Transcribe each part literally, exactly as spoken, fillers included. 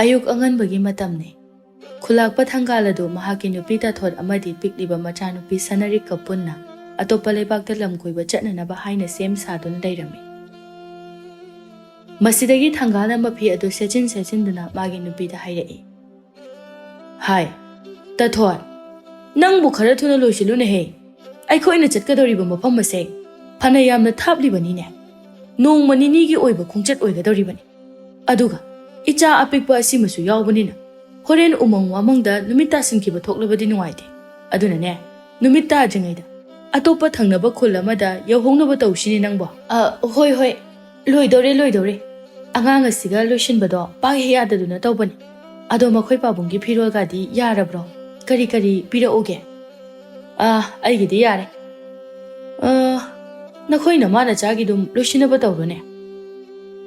ꯑꯌꯨꯛ ꯑꯉꯟꯕꯒꯤ ꯃꯇꯝꯅꯤ꯫ ꯈꯨꯂꯥꯛꯄ ꯊꯪꯒꯥꯜ ꯑꯗꯨ ꯃꯍꯥꯛꯀꯤ ꯅꯨꯄꯤ ꯇꯥꯊꯣꯠ ꯑꯃꯗꯤ ꯄꯤꯛꯂꯤꯕ ꯃꯆꯥꯅꯨꯄꯤ ꯁꯅꯔꯤꯛꯀ ꯄꯨꯟꯅ ꯑꯇꯣꯞꯄ ꯂꯩꯕꯥꯛꯇ ꯂꯝ ꯀꯣꯏꯕ ꯆꯠꯅꯅꯕ ꯍꯥꯏꯅ ꯁꯦꯝ ꯁꯥꯗꯨꯅ ꯂꯩꯔꯝꯃꯤ꯫ ꯃꯁꯤꯗꯒꯤ ꯊꯪꯒꯥꯜꯅ ꯃꯐꯤ ꯑꯗꯨ ꯁꯦꯠꯆꯤꯟ ꯁꯦꯠꯆꯤꯟꯗꯨꯅ ꯃꯥꯒꯤ ꯅꯨꯄꯤꯗ ꯍꯥꯏꯔꯛꯏ, "ꯍꯥꯏ, ꯇꯥꯊꯣꯠ, ꯅꯪꯕꯨ ꯈꯔ ꯊꯨꯅ ꯂꯣꯏꯁꯤꯜꯂꯨꯅꯦꯍꯦ꯫ ꯑꯩꯈꯣꯏꯅ ꯆꯠꯀꯗꯧꯔꯤꯕ ꯃꯐꯝ ꯑꯁꯦ ꯐꯅ ꯌꯥꯝꯅ ꯊꯥꯞꯂꯤꯕꯅꯤꯅꯦ꯫ ꯅꯣꯡꯃ ꯅꯤꯅꯤꯒꯤ ꯑꯣꯏꯕ ꯈꯣꯡꯆꯠ ꯑꯣꯏꯒꯗꯧꯔꯤꯕꯅꯤ꯫ ꯑꯗꯨꯒ ꯏꯆꯥ ꯑꯄꯤꯛꯄ ꯑꯁꯤꯃꯁꯨ ꯌꯥꯎꯕꯅꯤꯅ ꯍꯣꯔꯦꯟ ꯎꯃꯪ ꯋꯥꯃꯪꯗ ꯅꯨꯃꯤꯠ ꯇꯥꯁꯤꯟꯈꯤꯕ ꯊꯣꯛꯂꯕꯗꯤ ꯅꯨꯡꯉꯥꯏꯇꯦ꯫ ꯑꯗꯨꯅꯅꯦ, ꯅꯨꯃꯤꯠ ꯇꯥꯗ꯭ꯔꯤꯉꯩꯗ ꯑꯇꯣꯞꯄ ꯊꯪꯅꯕ ꯈꯨꯜ ꯑꯃꯗ ꯌꯧꯍꯧꯅꯕ ꯇꯧꯁꯤꯅꯦ ꯅꯪꯕꯣ꯫" "ꯑ, ꯍꯣꯏ, ꯍꯣꯏ, ꯂꯣꯏꯗꯧꯔꯦ, ꯂꯣꯏꯗꯧꯔꯦ꯫ ꯑꯉꯥꯡ ꯑꯁꯤꯒ ꯂꯣꯏꯁꯤꯟꯕꯗꯣ ꯄꯥꯛ ꯍꯦꯛ ꯌꯥꯗꯗꯨꯅ ꯇꯧꯕꯅꯤ꯫ ꯑꯗꯣ ꯃꯈꯣꯏ ꯄꯥꯕꯨꯡꯒꯤ ꯐꯤꯔꯣꯜꯒꯗꯤ ꯌꯥꯔꯕ꯭ꯔꯣ? ꯀꯔꯤ ꯀꯔꯤ ꯄꯤꯔꯛꯎꯒꯦ?" "ꯑ, ꯑꯩꯒꯤꯗꯤ ꯌꯥꯔꯦ꯫ ꯑ, ꯅꯈꯣꯏ ꯅꯃꯥ ꯅꯆꯥꯒꯤꯗꯨꯝ ꯂꯣꯏꯁꯤꯟꯅꯕ ꯇꯧꯔꯣꯅꯦ꯫"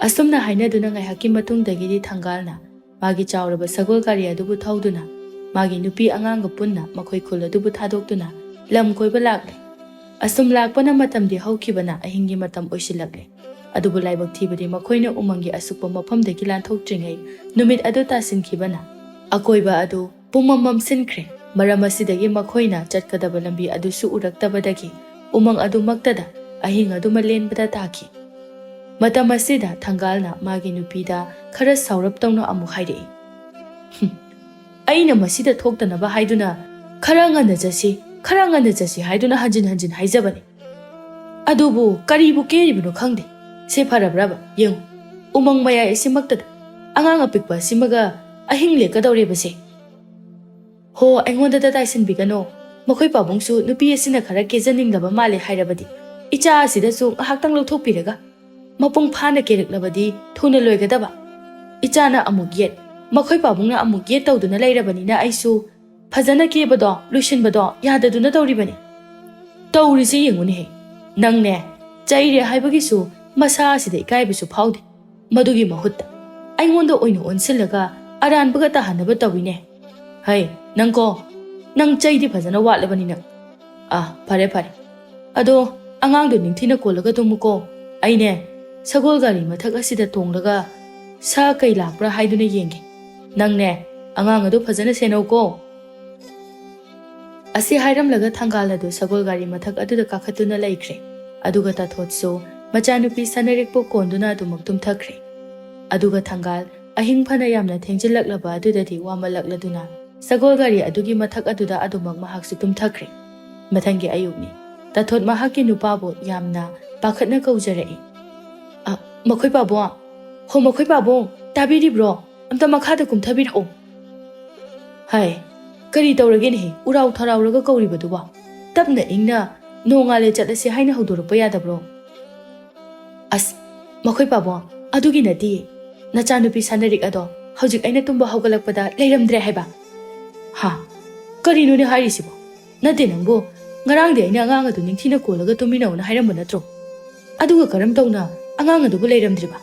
ꯑꯁꯨꯝꯅ ꯍꯥꯏꯅꯗꯨꯅ ꯉꯥꯏꯍꯥꯛꯀꯤ ꯃꯇꯨꯡꯗꯒꯤꯗꯤ ꯊꯪꯒꯥꯜꯅ ꯃꯥꯒꯤ ꯆꯥꯎꯔꯕ ꯁꯒꯣꯜ ꯒꯥꯔꯤ ꯑꯗꯨꯕꯨ ꯊꯧꯗꯨꯅ ꯃꯥꯒꯤ ꯅꯨꯄꯤ ꯑꯉꯥꯡꯒ ꯄꯨꯟꯅ ꯃꯈꯣꯏ ꯈꯨꯜ ꯑꯗꯨꯕꯨ ꯊꯥꯗꯣꯛꯇꯨꯅ ꯂꯝ ꯀꯣꯏꯕ ꯂꯥꯛꯂꯦ꯫ ꯑꯁꯨꯝ ꯂꯥꯛꯄꯅ ꯃꯇꯝꯗꯤ ꯍꯧꯈꯤꯕꯅ ꯑꯍꯤꯡꯒꯤ ꯃꯇꯝ ꯑꯣꯏꯁꯤꯜꯂꯛꯂꯦ꯫ ꯑꯗꯨꯕꯨ ꯂꯥꯏꯕꯛ ꯊꯤꯕꯗꯤ ꯃꯈꯣꯏꯅ ꯎꯃꯪꯒꯤ ꯑꯁꯨꯛꯄ ꯃꯐꯝꯗꯒꯤ ꯂꯥꯟꯊꯣꯛꯇ꯭ꯔꯤꯉꯩ ꯅꯨꯃꯤꯠ ꯑꯗꯨ ꯇꯥꯁꯤꯟꯈꯤꯕꯅ ꯑꯀꯣꯏꯕ ꯑꯗꯨ ꯄꯨꯝꯃꯝ ꯃꯝꯁꯤꯟꯈ꯭ꯔꯦ꯫ ꯃꯔꯝ ꯑꯁꯤꯗꯒꯤ ꯃꯈꯣꯏꯅ ꯆꯠꯀꯗꯕ ꯂꯝꯕꯤ ꯑꯗꯨꯁꯨ ꯎꯔꯛꯇꯕꯗꯒꯤ ꯎꯃꯪ ꯑꯗꯨꯃꯛꯇꯗ ꯑꯍꯤꯡ ꯑꯗꯨꯃ ꯂꯦꯟꯕꯗ ꯇꯥꯈꯤ꯫ ꯃꯇꯝ ꯑꯁꯤꯗ ꯊꯪꯒꯥꯜꯅ ꯃꯥꯒꯤ ꯅꯨꯄꯤꯗ ꯈꯔ ꯁꯥꯎꯔꯞ ꯇꯧꯅ ꯑꯃꯨꯛ ꯍꯥꯏꯔꯛꯏ, "ꯍꯨꯝ, ꯑꯩꯅ ꯃꯁꯤꯗ ꯊꯣꯛꯇꯅꯕ ꯍꯥꯏꯗꯨꯅ ꯈꯔ ꯉꯟꯅ ꯆꯠꯁꯤ, ꯈꯔ ꯉꯟꯅ ꯆꯠꯁꯤ ꯍꯥꯏꯗꯨꯅ ꯍꯟꯖꯤꯟ ꯍꯟꯖꯤꯟ ꯍꯥꯏꯖꯕꯅꯤ꯫ ꯑꯗꯨꯕꯨ ꯀꯔꯤꯕꯨ ꯀꯦꯔꯤꯕꯅꯣ ꯈꯪꯗꯦ꯫ ꯁꯦ ꯐꯔꯕ꯭ꯔꯕ? ꯌꯦꯡꯉꯨ, ꯎꯃꯪ ꯃꯌꯥꯏ ꯑꯁꯤꯃꯛꯇꯗ ꯑꯉꯥꯡ ꯑꯄꯤꯛꯄ ꯑꯁꯤꯃꯒ ꯑꯍꯤꯡ ꯂꯦꯛꯀꯗꯧꯔꯤꯕꯁꯦ꯫ ꯍꯣ, ꯑꯩꯉꯣꯟꯗꯇ ꯇꯥꯏꯁꯤꯟꯕꯤꯒꯅꯨ꯫ ꯃꯈꯣꯏ ꯄꯥꯕꯨꯡꯁꯨ ꯅꯨꯄꯤ ꯑꯁꯤꯅ ꯈꯔ ꯀꯦꯖꯅꯤꯡꯂꯕ ꯃꯥꯜꯂꯦ ꯍꯥꯏꯔꯕꯗꯤ ꯏꯆꯥ ꯑꯁꯤꯗꯁꯨ ꯉꯥꯏꯍꯥꯛꯇꯪ ꯂꯧꯊꯣꯛꯄꯤꯔꯒ ꯃꯄꯨꯡ ꯐꯥꯅ ꯀꯦꯔꯛꯂꯕꯗꯤ ꯊꯨꯅ ꯂꯣꯏꯒꯗꯕ꯫ ꯏꯆꯥꯅ ꯑꯃꯨꯛ ꯌꯦꯠ, ꯃꯈꯣꯏ ꯄꯥꯕꯨꯡꯅ ꯑꯃꯨꯛ ꯌꯦꯠ ꯇꯧꯗꯨꯅ ꯂꯩꯔꯕꯅꯤꯅ ꯑꯩꯁꯨ ꯐꯖꯅ ꯀꯦꯕꯗꯣ, ꯂꯣꯏꯁꯤꯟꯕꯗꯣ ꯌꯥꯗꯗꯨꯅ ꯇꯧꯔꯤꯕꯅꯤ꯫ ꯇꯧꯔꯤꯁꯦ ꯌꯦꯡꯉꯨꯅꯦꯍꯦ꯫ ꯅꯪꯅꯦ, ꯆꯩꯔꯦ ꯍꯥꯏꯕꯒꯤꯁꯨ ꯃꯁꯥ ꯑꯁꯤꯗ ꯏꯀꯥꯏꯕꯁꯨ ꯐꯥꯎꯗꯦ꯫ ꯃꯗꯨꯒꯤ ꯃꯍꯨꯠꯇ ꯑꯩꯉꯣꯟꯗ ꯑꯣꯏꯅ ꯑꯣꯟꯁꯤꯜꯂꯒ ꯑꯔꯥꯟꯕꯒ ꯇꯥꯍꯟꯅꯕ ꯇꯧꯏꯅꯦ꯫ ꯍꯩ, ꯅꯪꯀꯣ, ꯅꯪ ꯆꯩꯗꯤ ꯐꯖꯅ ꯋꯥꯠꯂꯕꯅꯤ ꯅꯪ꯫ ꯑꯥ, ꯐꯔꯦ, ꯐꯔꯦ꯫ ꯑꯗꯣ ꯑꯉꯥꯡꯗꯣ ꯅꯤꯡꯊꯤꯅ ꯀꯣꯜꯂꯒ ꯇꯨꯝꯃꯨꯀꯣ꯫ ꯑꯩꯅꯦ, ꯁꯒꯣꯜ ꯒꯥꯔꯤ ꯃꯊꯛ ꯑꯁꯤꯗ ꯇꯣꯡꯂꯒ ꯁꯥ ꯀꯩ ꯂꯥꯛꯄ꯭ꯔꯥ ꯍꯥꯏꯗꯨꯅ ꯌꯦꯡꯒꯦ꯫ "ꯅꯪꯅꯦ, ꯑꯉꯥꯡ ꯑꯗꯨ ꯐꯖꯅ ꯁꯦꯟꯅꯧꯀꯣ"꯫ ꯑꯁꯤ ꯍꯥꯏꯔꯝꯂꯒ ꯊꯪꯒꯥꯜ ꯑꯗꯨ ꯁꯒꯣꯜ ꯒꯥꯔꯤ ꯃꯊꯛ ꯑꯗꯨꯗ ꯀꯥꯈꯠꯇꯨꯅ ꯂꯩꯈ꯭ꯔꯦ꯫ ꯑꯗꯨꯒ ꯇꯥꯊꯣꯠꯁꯨ ꯃꯆꯥꯅꯨꯄꯤ ꯁꯅꯔꯤꯛꯄꯨ ꯀꯣꯟꯗꯨꯅ ꯑꯗꯨꯃꯛ ꯇꯨꯝꯊꯈ꯭ꯔꯦ꯫ ꯑꯗꯨꯒ ꯊꯪꯒꯥꯜ ꯑꯍꯤꯡ ꯐꯅ ꯌꯥꯝꯅ ꯊꯦꯡꯖꯤꯜꯂꯛꯂꯕ ꯑꯗꯨꯗꯗꯤ ꯋꯥꯃꯜꯂꯛꯂꯗꯨꯅ ꯁꯒꯣꯜ ꯒꯥꯔꯤ ꯑꯗꯨꯒꯤ ꯃꯊꯛ ꯑꯗꯨꯗ ꯑꯗꯨꯃꯛ ꯃꯍꯥꯛꯁꯨ ꯇꯨꯝꯊꯈ꯭ꯔꯦ꯫ ꯃꯊꯪꯒꯤ ꯑꯌꯨꯛꯅꯤ꯫ ꯇꯥꯊꯣꯠ ꯃꯍꯥꯛꯀꯤ ꯅꯨꯄꯥꯕꯨ ꯌꯥꯝꯅ ꯄꯥꯈꯠꯅ ꯀꯧꯖꯔꯛꯏ꯫ "ꯑ, ꯃꯈꯣꯏ ꯄꯥꯕꯨꯡ! ꯍꯣ, ꯃꯈꯣꯏ ꯄꯥꯕꯨꯡ! ꯇꯥꯕꯤꯔꯤꯕ꯭ꯔꯣ? ꯑꯝꯇ ꯃꯈꯥꯗ ꯀꯨꯝꯊꯕꯤꯔꯛꯑꯣ"꯫ "ꯍꯥꯏ, ꯀꯔꯤ ꯇꯧꯔꯒꯦꯅꯦꯍꯦ, ꯎꯔꯥꯎ ꯊꯔꯥꯎꯔꯒ ꯀꯧꯔꯤꯕꯗꯨꯕꯣ? ꯇꯞꯅ ꯏꯪꯅ ꯅꯣꯡꯉꯥꯜꯂꯦ ꯆꯠꯂꯁꯤ ꯍꯥꯏꯅ ꯍꯧꯗꯣꯔꯛꯄ ꯌꯥꯗꯕ꯭ꯔꯣ?" "ꯑꯁ, ꯃꯈꯣꯏ ꯄꯥꯕꯨꯡ, ꯑꯗꯨꯒꯤ ꯅꯠꯇꯦ꯫ ꯅꯆꯥꯅꯨꯄꯤ ꯁꯥꯅꯔꯤꯛ ꯑꯗꯣ ꯍꯧꯖꯤꯛ ꯑꯩꯅ ꯇꯨꯝꯕ ꯍꯧꯒꯠꯂꯛꯄꯗ ꯂꯩꯔꯝꯗ꯭ꯔꯦ ꯍꯥꯏꯕ"꯫ "ꯍꯥ? ꯀꯔꯤꯅꯣꯅꯦ ꯍꯥꯏꯔꯤꯁꯤꯕꯣ? ꯅꯠꯇꯦ ꯅꯪꯕꯨ, ꯉꯔꯥꯡꯗꯤ ꯑꯩꯅ ꯑꯉꯥꯡ ꯑꯗꯨ ꯅꯤꯡꯊꯤꯅ ꯀꯣꯜꯂꯒ ꯇꯨꯝꯃꯤꯟꯅꯧꯅ ꯍꯥꯏꯔꯝꯕ ꯅꯠꯇ꯭ꯔꯣ? ꯑꯗꯨꯒ ꯀꯔꯝ ꯇꯧꯅ ꯑꯉꯥꯡ ꯑꯗꯨꯕꯨ ꯂꯩꯔꯝꯗ꯭ꯔꯤꯕ?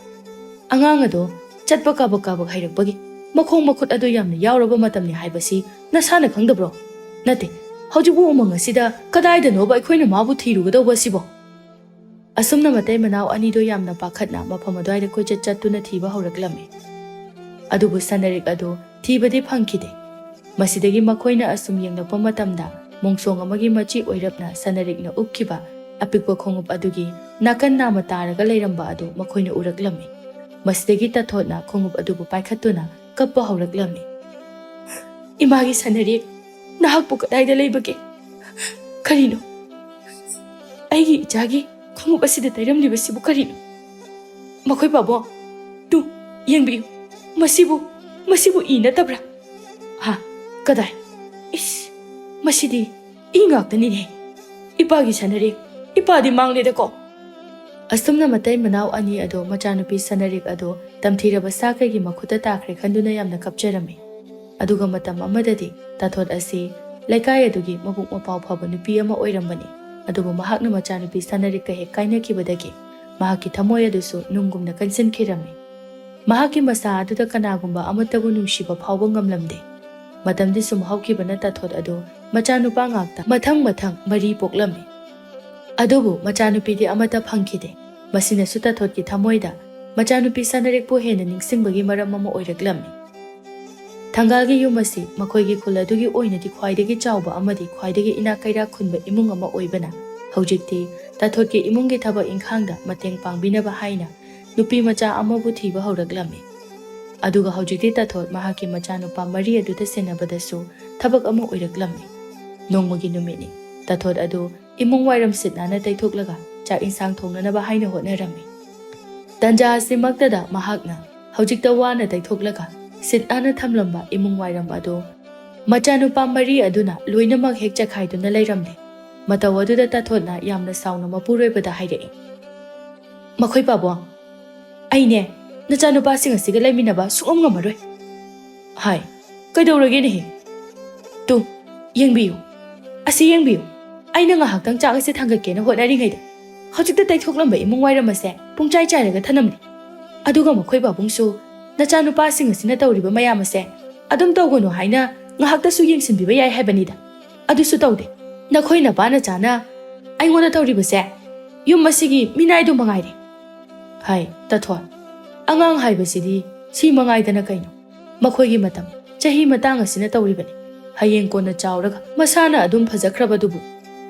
ꯑꯉꯥꯡ ꯑꯗꯣ ꯆꯠꯄ ꯀꯥꯕꯛ ꯀꯥꯕꯛ ꯍꯩꯔꯛꯄꯒꯤ ꯃꯈꯣꯡ ꯃꯈꯨꯠ ꯑꯗꯨ ꯌꯥꯝꯅ ꯌꯥꯎꯔꯕ ꯃꯇꯝꯅꯤ ꯍꯥꯏꯕꯁꯤ ꯅꯁꯥꯅ ꯈꯪꯗꯕ꯭ꯔꯣ? ꯅꯠꯇꯦ, ꯍꯧꯖꯤꯛꯄꯨ ꯎꯃꯪ ꯑꯁꯤꯗ ꯀꯗꯥꯏꯗꯅꯣꯕ ꯑꯩꯈꯣꯏꯅ ꯃꯥꯕꯨ ꯊꯤꯔꯨꯒꯗꯧꯕ ꯑꯁꯤꯕꯣ?" ꯑꯁꯨꯝꯅ ꯃꯇꯩ ꯃꯅꯥꯎ ꯑꯅꯤꯗꯣ ꯌꯥꯝꯅ ꯄꯥꯈꯠꯅ ꯃꯐꯝ ꯑꯗꯨꯋꯥꯏꯗ ꯀꯣꯏꯆꯠ ꯆꯠꯇꯨꯅ ꯊꯤꯕ ꯍꯧꯔꯛꯂꯝꯃꯤ꯫ ꯑꯗꯨꯕꯨ ꯁꯅꯔꯤꯛ ꯑꯗꯨ ꯊꯤꯕꯗꯤ ꯐꯪꯈꯤꯗꯦ꯫ ꯃꯁꯤꯗꯒꯤ ꯃꯈꯣꯏꯅ ꯑꯁꯨꯝ ꯌꯦꯡꯂꯛꯄ ꯃꯇꯝꯗ ꯃꯣꯡꯁꯣꯡ ꯑꯃꯒꯤ ꯃꯆꯤ ꯑꯣꯏꯔꯞꯅ ꯁꯅꯔꯤꯛꯅ ꯎꯞꯈꯤꯕ ꯑꯄꯤꯛꯄ ꯈꯣꯡꯎꯞ ꯑꯗꯨꯒꯤ ꯅꯥꯀꯟ ꯅꯥꯝꯃ ꯇꯥꯔꯒ ꯂꯩꯔꯝꯕ ꯑꯗꯨ ꯃꯈꯣꯏꯅ ꯎꯔꯛꯂꯝꯃꯤ꯫ ꯃꯁꯤꯗꯒꯤ ꯇꯥꯊꯣꯠꯅ ꯈꯣꯡꯎꯞ ꯑꯗꯨꯕꯨ ꯄꯥꯏꯈꯠꯇꯨꯅ ꯀꯞꯄ ꯍꯧꯔꯛꯂꯝꯃꯤ꯫ "ꯏꯃꯥꯒꯤ ꯁꯅꯔꯤꯛ, ꯅꯍꯥꯛꯄꯨ ꯀꯗꯥꯏꯗ ꯂꯩꯕꯒꯦ? ꯀꯔꯤꯅꯣ? ꯑꯩꯒꯤ ꯏꯆꯥꯒꯤ ꯈꯣꯡꯎꯞ ꯑꯁꯤꯗ ꯇꯩꯔꯝꯂꯤꯕꯁꯤꯕꯨ ꯀꯔꯤꯅꯣ? ꯃꯈꯣꯏ ꯄꯥꯕꯨꯡ, ꯇꯨ, ꯌꯦꯡꯕꯤꯌꯨ꯫ ꯃꯁꯤꯕꯨ, ꯃꯁꯤꯕꯨ ꯏ ꯅꯠꯇꯕ꯭ꯔꯥ? ꯍꯥ, ꯀꯗꯥꯏ? ꯏꯁ, ꯃꯁꯤꯗꯤ ꯏ ꯉꯥꯛꯇꯅꯤꯅꯦ꯫ ꯏꯄꯥꯒꯤ ꯁꯅꯔꯤꯛ, ꯏꯄꯥꯗꯤ ꯃꯥꯡꯂꯦꯗꯀꯣ"꯫ ꯑꯁꯨꯝꯅ ꯃꯇꯩ ꯃꯅꯥꯎ ꯑꯅꯤ ꯑꯗꯣ ꯃꯆꯥꯅꯨꯄꯤ ꯁꯅꯔꯤꯛ ꯑꯗꯣ ꯇꯝꯊꯤꯔꯕ ꯁꯥ ꯀꯩꯒꯤ ꯃꯈꯨꯠꯇ ꯇꯥꯈ꯭ꯔꯦ ꯈꯟꯗꯨꯅ ꯌꯥꯝꯅ ꯀꯞꯆꯔꯝꯃꯤ꯫ ꯑꯗꯨꯒ ꯃꯇꯝ ꯑꯃꯗꯗꯤ ꯇꯥꯊꯣꯠ ꯑꯁꯤ ꯂꯩꯀꯥꯏ ꯑꯗꯨꯒꯤ ꯃꯕꯨꯛ ꯃꯄꯥꯎ ꯐꯕ ꯅꯨꯄꯤ ꯑꯃ ꯑꯣꯏꯔꯝꯕꯅꯤ꯫ ꯑꯗꯨꯕꯨ ꯃꯍꯥꯛꯅ ꯃꯆꯥꯅꯨꯄꯤ ꯁꯅꯔꯤꯛꯀ ꯍꯦꯛ ꯀꯥꯏꯅꯈꯤꯕꯗꯒꯤ ꯃꯍꯥꯛꯀꯤ ꯊꯃꯣꯏ ꯑꯗꯨꯁꯨ ꯅꯨꯡꯒꯨꯝꯅ ꯀꯟꯁꯤꯟꯈꯤꯔꯝꯃꯤ꯫ ꯃꯍꯥꯛꯀꯤ ꯃꯁꯥ ꯑꯗꯨꯗ ꯀꯅꯥꯒꯨꯝꯕ ꯑꯃꯠꯇꯕꯨ ꯅꯨꯡꯁꯤꯕ ꯐꯥꯎꯕ ꯉꯝꯂꯝꯗꯦ꯫ ꯃꯇꯝꯗꯤ ꯁꯨꯝ ꯍꯧꯈꯤꯕꯅ ꯇꯥꯊꯣꯠ ꯑꯗꯨ ꯃꯆꯥꯅꯨꯄꯥ ꯉꯥꯛꯇ ꯃꯊꯪ ꯃꯊꯪ ꯃꯔꯤ ꯄꯣꯛꯂꯝꯃꯤ꯫ ꯑꯗꯨꯕꯨ ꯃꯆꯥꯅꯨꯄꯤꯗꯤ ꯑꯃꯠꯇ ꯐꯪꯈꯤꯗꯦ꯫ ꯃꯁꯤꯅꯁꯨ ꯇꯥꯊꯣꯠꯀꯤ ꯊꯃꯣꯏꯗ ꯃꯆꯥꯅꯨꯄꯤ ꯁꯅꯔꯤꯛꯄꯨ ꯍꯦꯟꯅ ꯅꯤꯡꯁꯤꯡꯕꯒꯤ ꯃꯔꯝ ꯑꯃ ꯑꯣꯏꯔꯛꯂꯝꯃꯤ꯫ ꯊꯪꯒꯥꯜꯒꯤ ꯌꯨꯝ ꯑꯁꯤ ꯃꯈꯣꯏꯒꯤ ꯈꯨꯜ ꯑꯗꯨꯒꯤ ꯑꯣꯏꯅꯗꯤ ꯈ꯭ꯋꯥꯏꯗꯒꯤ ꯆꯥꯎꯕ ꯑꯃꯗꯤ ꯈ꯭ꯋꯥꯏꯗꯒꯤ ꯏꯅꯥꯛ ꯀꯩꯔꯥꯛ ꯈꯨꯟꯕ ꯏꯃꯨꯡ ꯑꯃ ꯑꯣꯏꯕꯅ, ꯍꯧꯖꯤꯛꯇꯤ ꯇꯥꯊꯣꯠꯀꯤ ꯏꯃꯨꯡꯒꯤ ꯊꯕꯛ ꯏꯪꯈꯥꯡꯗ ꯃꯇꯦꯡ ꯄꯥꯡꯕꯤꯅꯕ ꯍꯥꯏꯅ ꯅꯨꯄꯤ ꯃꯆꯥ ꯑꯃꯕꯨ ꯊꯤꯕ ꯍꯧꯔꯛꯂꯝꯃꯤ꯫ ꯑꯗꯨꯒ ꯍꯧꯖꯤꯛꯇꯤ ꯇꯥꯊꯣꯠ ꯃꯍꯥꯛꯀꯤ ꯃꯆꯥꯅꯨꯄꯥ ꯃꯔꯤ ꯑꯗꯨꯗ ꯁꯦꯟꯅꯕꯗꯁꯨ ꯊꯕꯛ ꯑꯃ ꯑꯣꯏꯔꯛꯂꯝꯃꯤ꯫ ꯅꯣꯡꯃꯒꯤ ꯅꯨꯃꯤꯠꯅꯤ꯫ ꯇꯥꯊꯣꯠ ꯑꯗꯨ ꯏꯃꯨꯡ ꯋꯥꯏꯔꯝ ꯁꯤꯠ ꯅꯥꯟꯅ ꯇꯩꯊꯣꯛꯂꯒ ꯆꯥꯛ ꯏꯟꯁꯥꯡ ꯊꯣꯡꯅꯅꯕ ꯍꯥꯏꯅ ꯍꯣꯠꯅꯔꯝꯃꯤ꯫ ꯇꯟꯖꯥ ꯑꯁꯤꯃꯛꯇꯗ ꯃꯍꯥꯛꯅ ꯍꯧꯖꯤꯛꯇ ꯋꯥꯅ ꯇꯩꯊꯣꯛꯂꯒ ꯁꯤꯠ ꯅꯥꯟꯅ ꯊꯝꯂꯝꯕ ꯏꯃꯨꯡ ꯋꯥꯏꯔꯝ ꯑꯗꯨ ꯃꯆꯥꯅꯨꯄꯥ ꯃꯔꯤ ꯑꯗꯨꯅ ꯂꯣꯏꯅꯃꯛ ꯍꯦꯛ ꯆꯈꯥꯏꯗꯨꯅ ꯂꯩꯔꯝꯂꯦ꯫ ꯃꯇꯧ ꯑꯗꯨꯗ ꯇꯥꯊꯣꯠꯅ ꯌꯥꯝꯅ ꯁꯥꯎꯅ ꯃꯄꯨꯔꯣꯏꯕꯗ ꯍꯥꯏꯔꯛꯏ, "ꯃꯈꯣꯏ ꯄꯥꯕꯨꯡ, ꯑꯩꯅꯦ ꯅꯆꯥꯅꯨꯄꯥꯁꯤꯡ ꯑꯁꯤꯒ ꯂꯩꯃꯤꯟꯅꯕ ꯁꯨꯡꯉꯝ ꯉꯝꯃꯔꯣꯏ꯫" "ꯍꯥꯏ, ꯀꯩꯗꯧꯔꯒꯦꯅꯦꯍꯦ? ꯇꯨ, ꯌꯦꯡꯕꯤꯌꯨ, ꯑꯁꯤ ꯌꯦꯡꯕꯤꯌꯨ꯫ ꯑꯩꯅ ꯉꯥꯏꯍꯥꯛꯇꯪ ꯆꯥꯛ ꯑꯁꯤ ꯊꯥꯡꯒꯠꯀꯦꯅ ꯍꯣꯠꯅꯔꯤꯉꯩꯗ ꯍꯧꯖꯤꯛꯇ ꯇꯩꯊꯣꯛꯂꯝꯕ ꯏꯃꯨꯡ ꯋꯥꯏꯔꯝ ꯑꯁꯦ ꯄꯨꯡꯆꯥꯏ ꯆꯥꯏꯔꯒ ꯊꯅꯝꯂꯦ꯫ ꯑꯗꯨꯒ ꯃꯈꯣꯏ ꯄꯥꯕꯨꯡꯁꯨ ꯅꯆꯥꯅꯨꯄꯥꯁꯤꯡ ꯑꯁꯤꯅ ꯇꯧꯔꯤꯕ ꯃꯌꯥꯝ ꯑꯁꯦ ꯑꯗꯨꯝ ꯇꯧꯒꯅꯨ ꯍꯥꯏꯅ ꯉꯥꯏꯍꯥꯛꯇꯁꯨ ꯌꯦꯡꯁꯤꯟꯕꯤꯕ ꯌꯥꯏ ꯍꯥꯏꯕꯅꯤꯗ꯫ ꯑꯗꯨꯁꯨ ꯇꯧꯗꯦ꯫ ꯅꯈꯣꯏ ꯅꯄꯥ ꯅꯆꯥꯅ ꯑꯩꯉꯣꯟꯗ ꯇꯧꯔꯤꯕꯁꯦ ꯌꯨꯝ ꯑꯁꯤꯒꯤ ꯃꯤꯅꯥꯏꯗꯨ ꯃꯉꯥꯏꯔꯦ꯫" "ꯍꯥꯏ, ꯇꯥꯊꯣꯠ, ꯑꯉꯥꯡ ꯍꯥꯏꯕꯁꯤꯗꯤ ꯁꯤ ꯃꯉꯥꯏꯗꯅ ꯀꯩꯅꯣ? ꯃꯈꯣꯏꯒꯤ ꯃꯇꯝ, ꯆꯍꯤ ꯃꯇꯥꯡ ꯑꯁꯤꯅ ꯇꯧꯔꯤꯕꯅꯤ꯫ ꯍꯌꯦꯡ ꯀꯣꯟꯅ ꯆꯥꯎꯔꯒ ꯃꯁꯥꯅ ꯑꯗꯨꯝ ꯐꯖꯈ꯭ꯔꯕꯗꯨꯕꯨ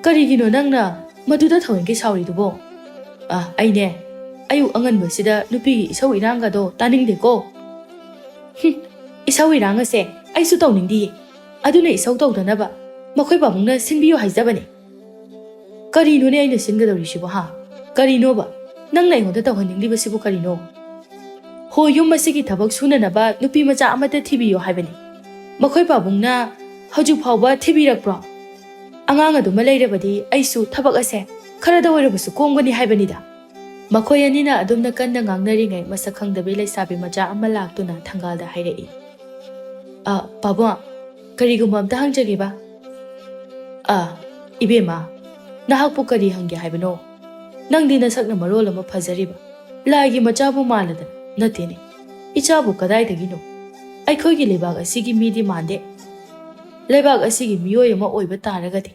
ꯀꯔꯤꯒꯤꯅꯣ ꯅꯪꯅ ꯃꯗꯨꯗ ꯊꯑꯣꯏꯀꯤ ꯁꯥꯎꯔꯤꯗꯨꯕꯣ?" "ꯑ, ꯑꯩꯅꯦ, ꯑꯌꯨꯛ ꯑꯉꯟꯕꯁꯤꯗ ꯅꯨꯄꯤꯒꯤ ꯏꯁꯧ ꯏꯔꯥꯡꯒꯗꯣ ꯇꯥꯅꯤꯡꯗꯦꯀꯣ꯫" "ꯍꯨꯝ, ꯏꯁꯧ ꯏꯔꯥꯡ ꯑꯁꯦ ꯑꯩꯁꯨ ꯇꯧꯅꯤꯡꯗꯤꯌꯦ꯫ ꯑꯗꯨꯅ ꯏꯁꯧ ꯇꯧꯗꯅꯕ ꯃꯈꯣꯏ ꯄꯥꯕꯨꯡꯅ ꯁꯤꯟꯕꯤꯌꯨ ꯍꯥꯏꯖꯕꯅꯦ꯫" "ꯀꯔꯤꯅꯣꯅꯦ ꯑꯩꯅ ꯁꯤꯟꯒꯗꯧꯔꯤꯁꯤꯕꯣ, ꯍꯥ? ꯀꯔꯤꯅꯣꯕ ꯅꯪꯅ ꯑꯩꯉꯣꯟꯗ ꯇꯧꯍꯟꯅꯤꯡꯂꯤꯕꯁꯤꯕꯨ ꯀꯔꯤꯅꯣ?" "ꯍꯣ, ꯌꯨꯝ ꯑꯁꯤꯒꯤ ꯊꯕꯛ ꯁꯨꯅꯅꯕ ꯅꯨꯄꯤ ꯃꯆꯥ ꯑꯃꯠꯇ ꯊꯤꯕꯤꯌꯨ ꯍꯥꯏꯕꯅꯤ꯫ ꯃꯈꯣꯏ ꯄꯥꯕꯨꯡꯅ ꯍꯧꯖꯤꯛ ꯐꯥꯎꯕ ꯊꯤꯕꯤꯔꯛꯄ꯭ꯔꯣ? ꯑꯉꯥꯡ ꯑꯗꯨꯃ ꯂꯩꯔꯕꯗꯤ ꯑꯩꯁꯨ ꯊꯕꯛ ꯑꯁꯦ ꯈꯔꯗ ꯑꯣꯏꯔꯕꯁꯨ ꯀꯣꯝꯒꯅꯤ ꯍꯥꯏꯕꯅꯤꯗ꯫" ꯃꯈꯣꯏ ꯑꯅꯤꯅ ꯑꯗꯨꯝꯅ ꯀꯟꯅ ꯉꯥꯡꯅꯔꯤꯉꯩ ꯃꯁꯛ ꯈꯪꯗꯕꯤ ꯂꯩꯁꯥꯕꯤ ꯃꯆꯥ ꯑꯃ ꯂꯥꯛꯇꯨꯅ ꯊꯪꯒꯥꯜꯗ ꯍꯥꯏꯔꯛꯏ, "ꯑ, ꯄꯥꯕꯨꯡ, ꯀꯔꯤꯒꯨꯝꯕ ꯑꯝꯇ ꯍꯪꯖꯒꯦꯕ?" "ꯑ, ꯏꯕꯦꯝꯃ, ꯅꯍꯥꯛꯄꯨ ꯀꯔꯤ ꯍꯪꯒꯦ ꯍꯥꯏꯕꯅꯣ? ꯅꯪꯗꯤ ꯅꯁꯛꯅ ꯃꯔꯣꯜ ꯑꯃ ꯐꯖꯔꯤꯕ, ꯂꯥꯏꯒꯤ ꯃꯆꯥꯕꯨ ꯃꯥꯜꯂꯗꯅ꯫ ꯅꯠꯇꯦꯅꯦ, ꯏꯆꯥꯕꯨ ꯀꯗꯥꯏꯗꯒꯤꯅꯣ? ꯑꯩꯈꯣꯏꯒꯤ ꯂꯩꯕꯥꯛ ꯑꯁꯤꯒꯤ ꯃꯤꯗꯤ ꯃꯥꯟꯗꯦ꯫ ꯂꯩꯕꯥꯛ ꯑꯁꯤꯒꯤ ꯃꯤꯑꯣꯏ ꯑꯃ ꯑꯣꯏꯕ ꯇꯥꯔꯒꯗꯤ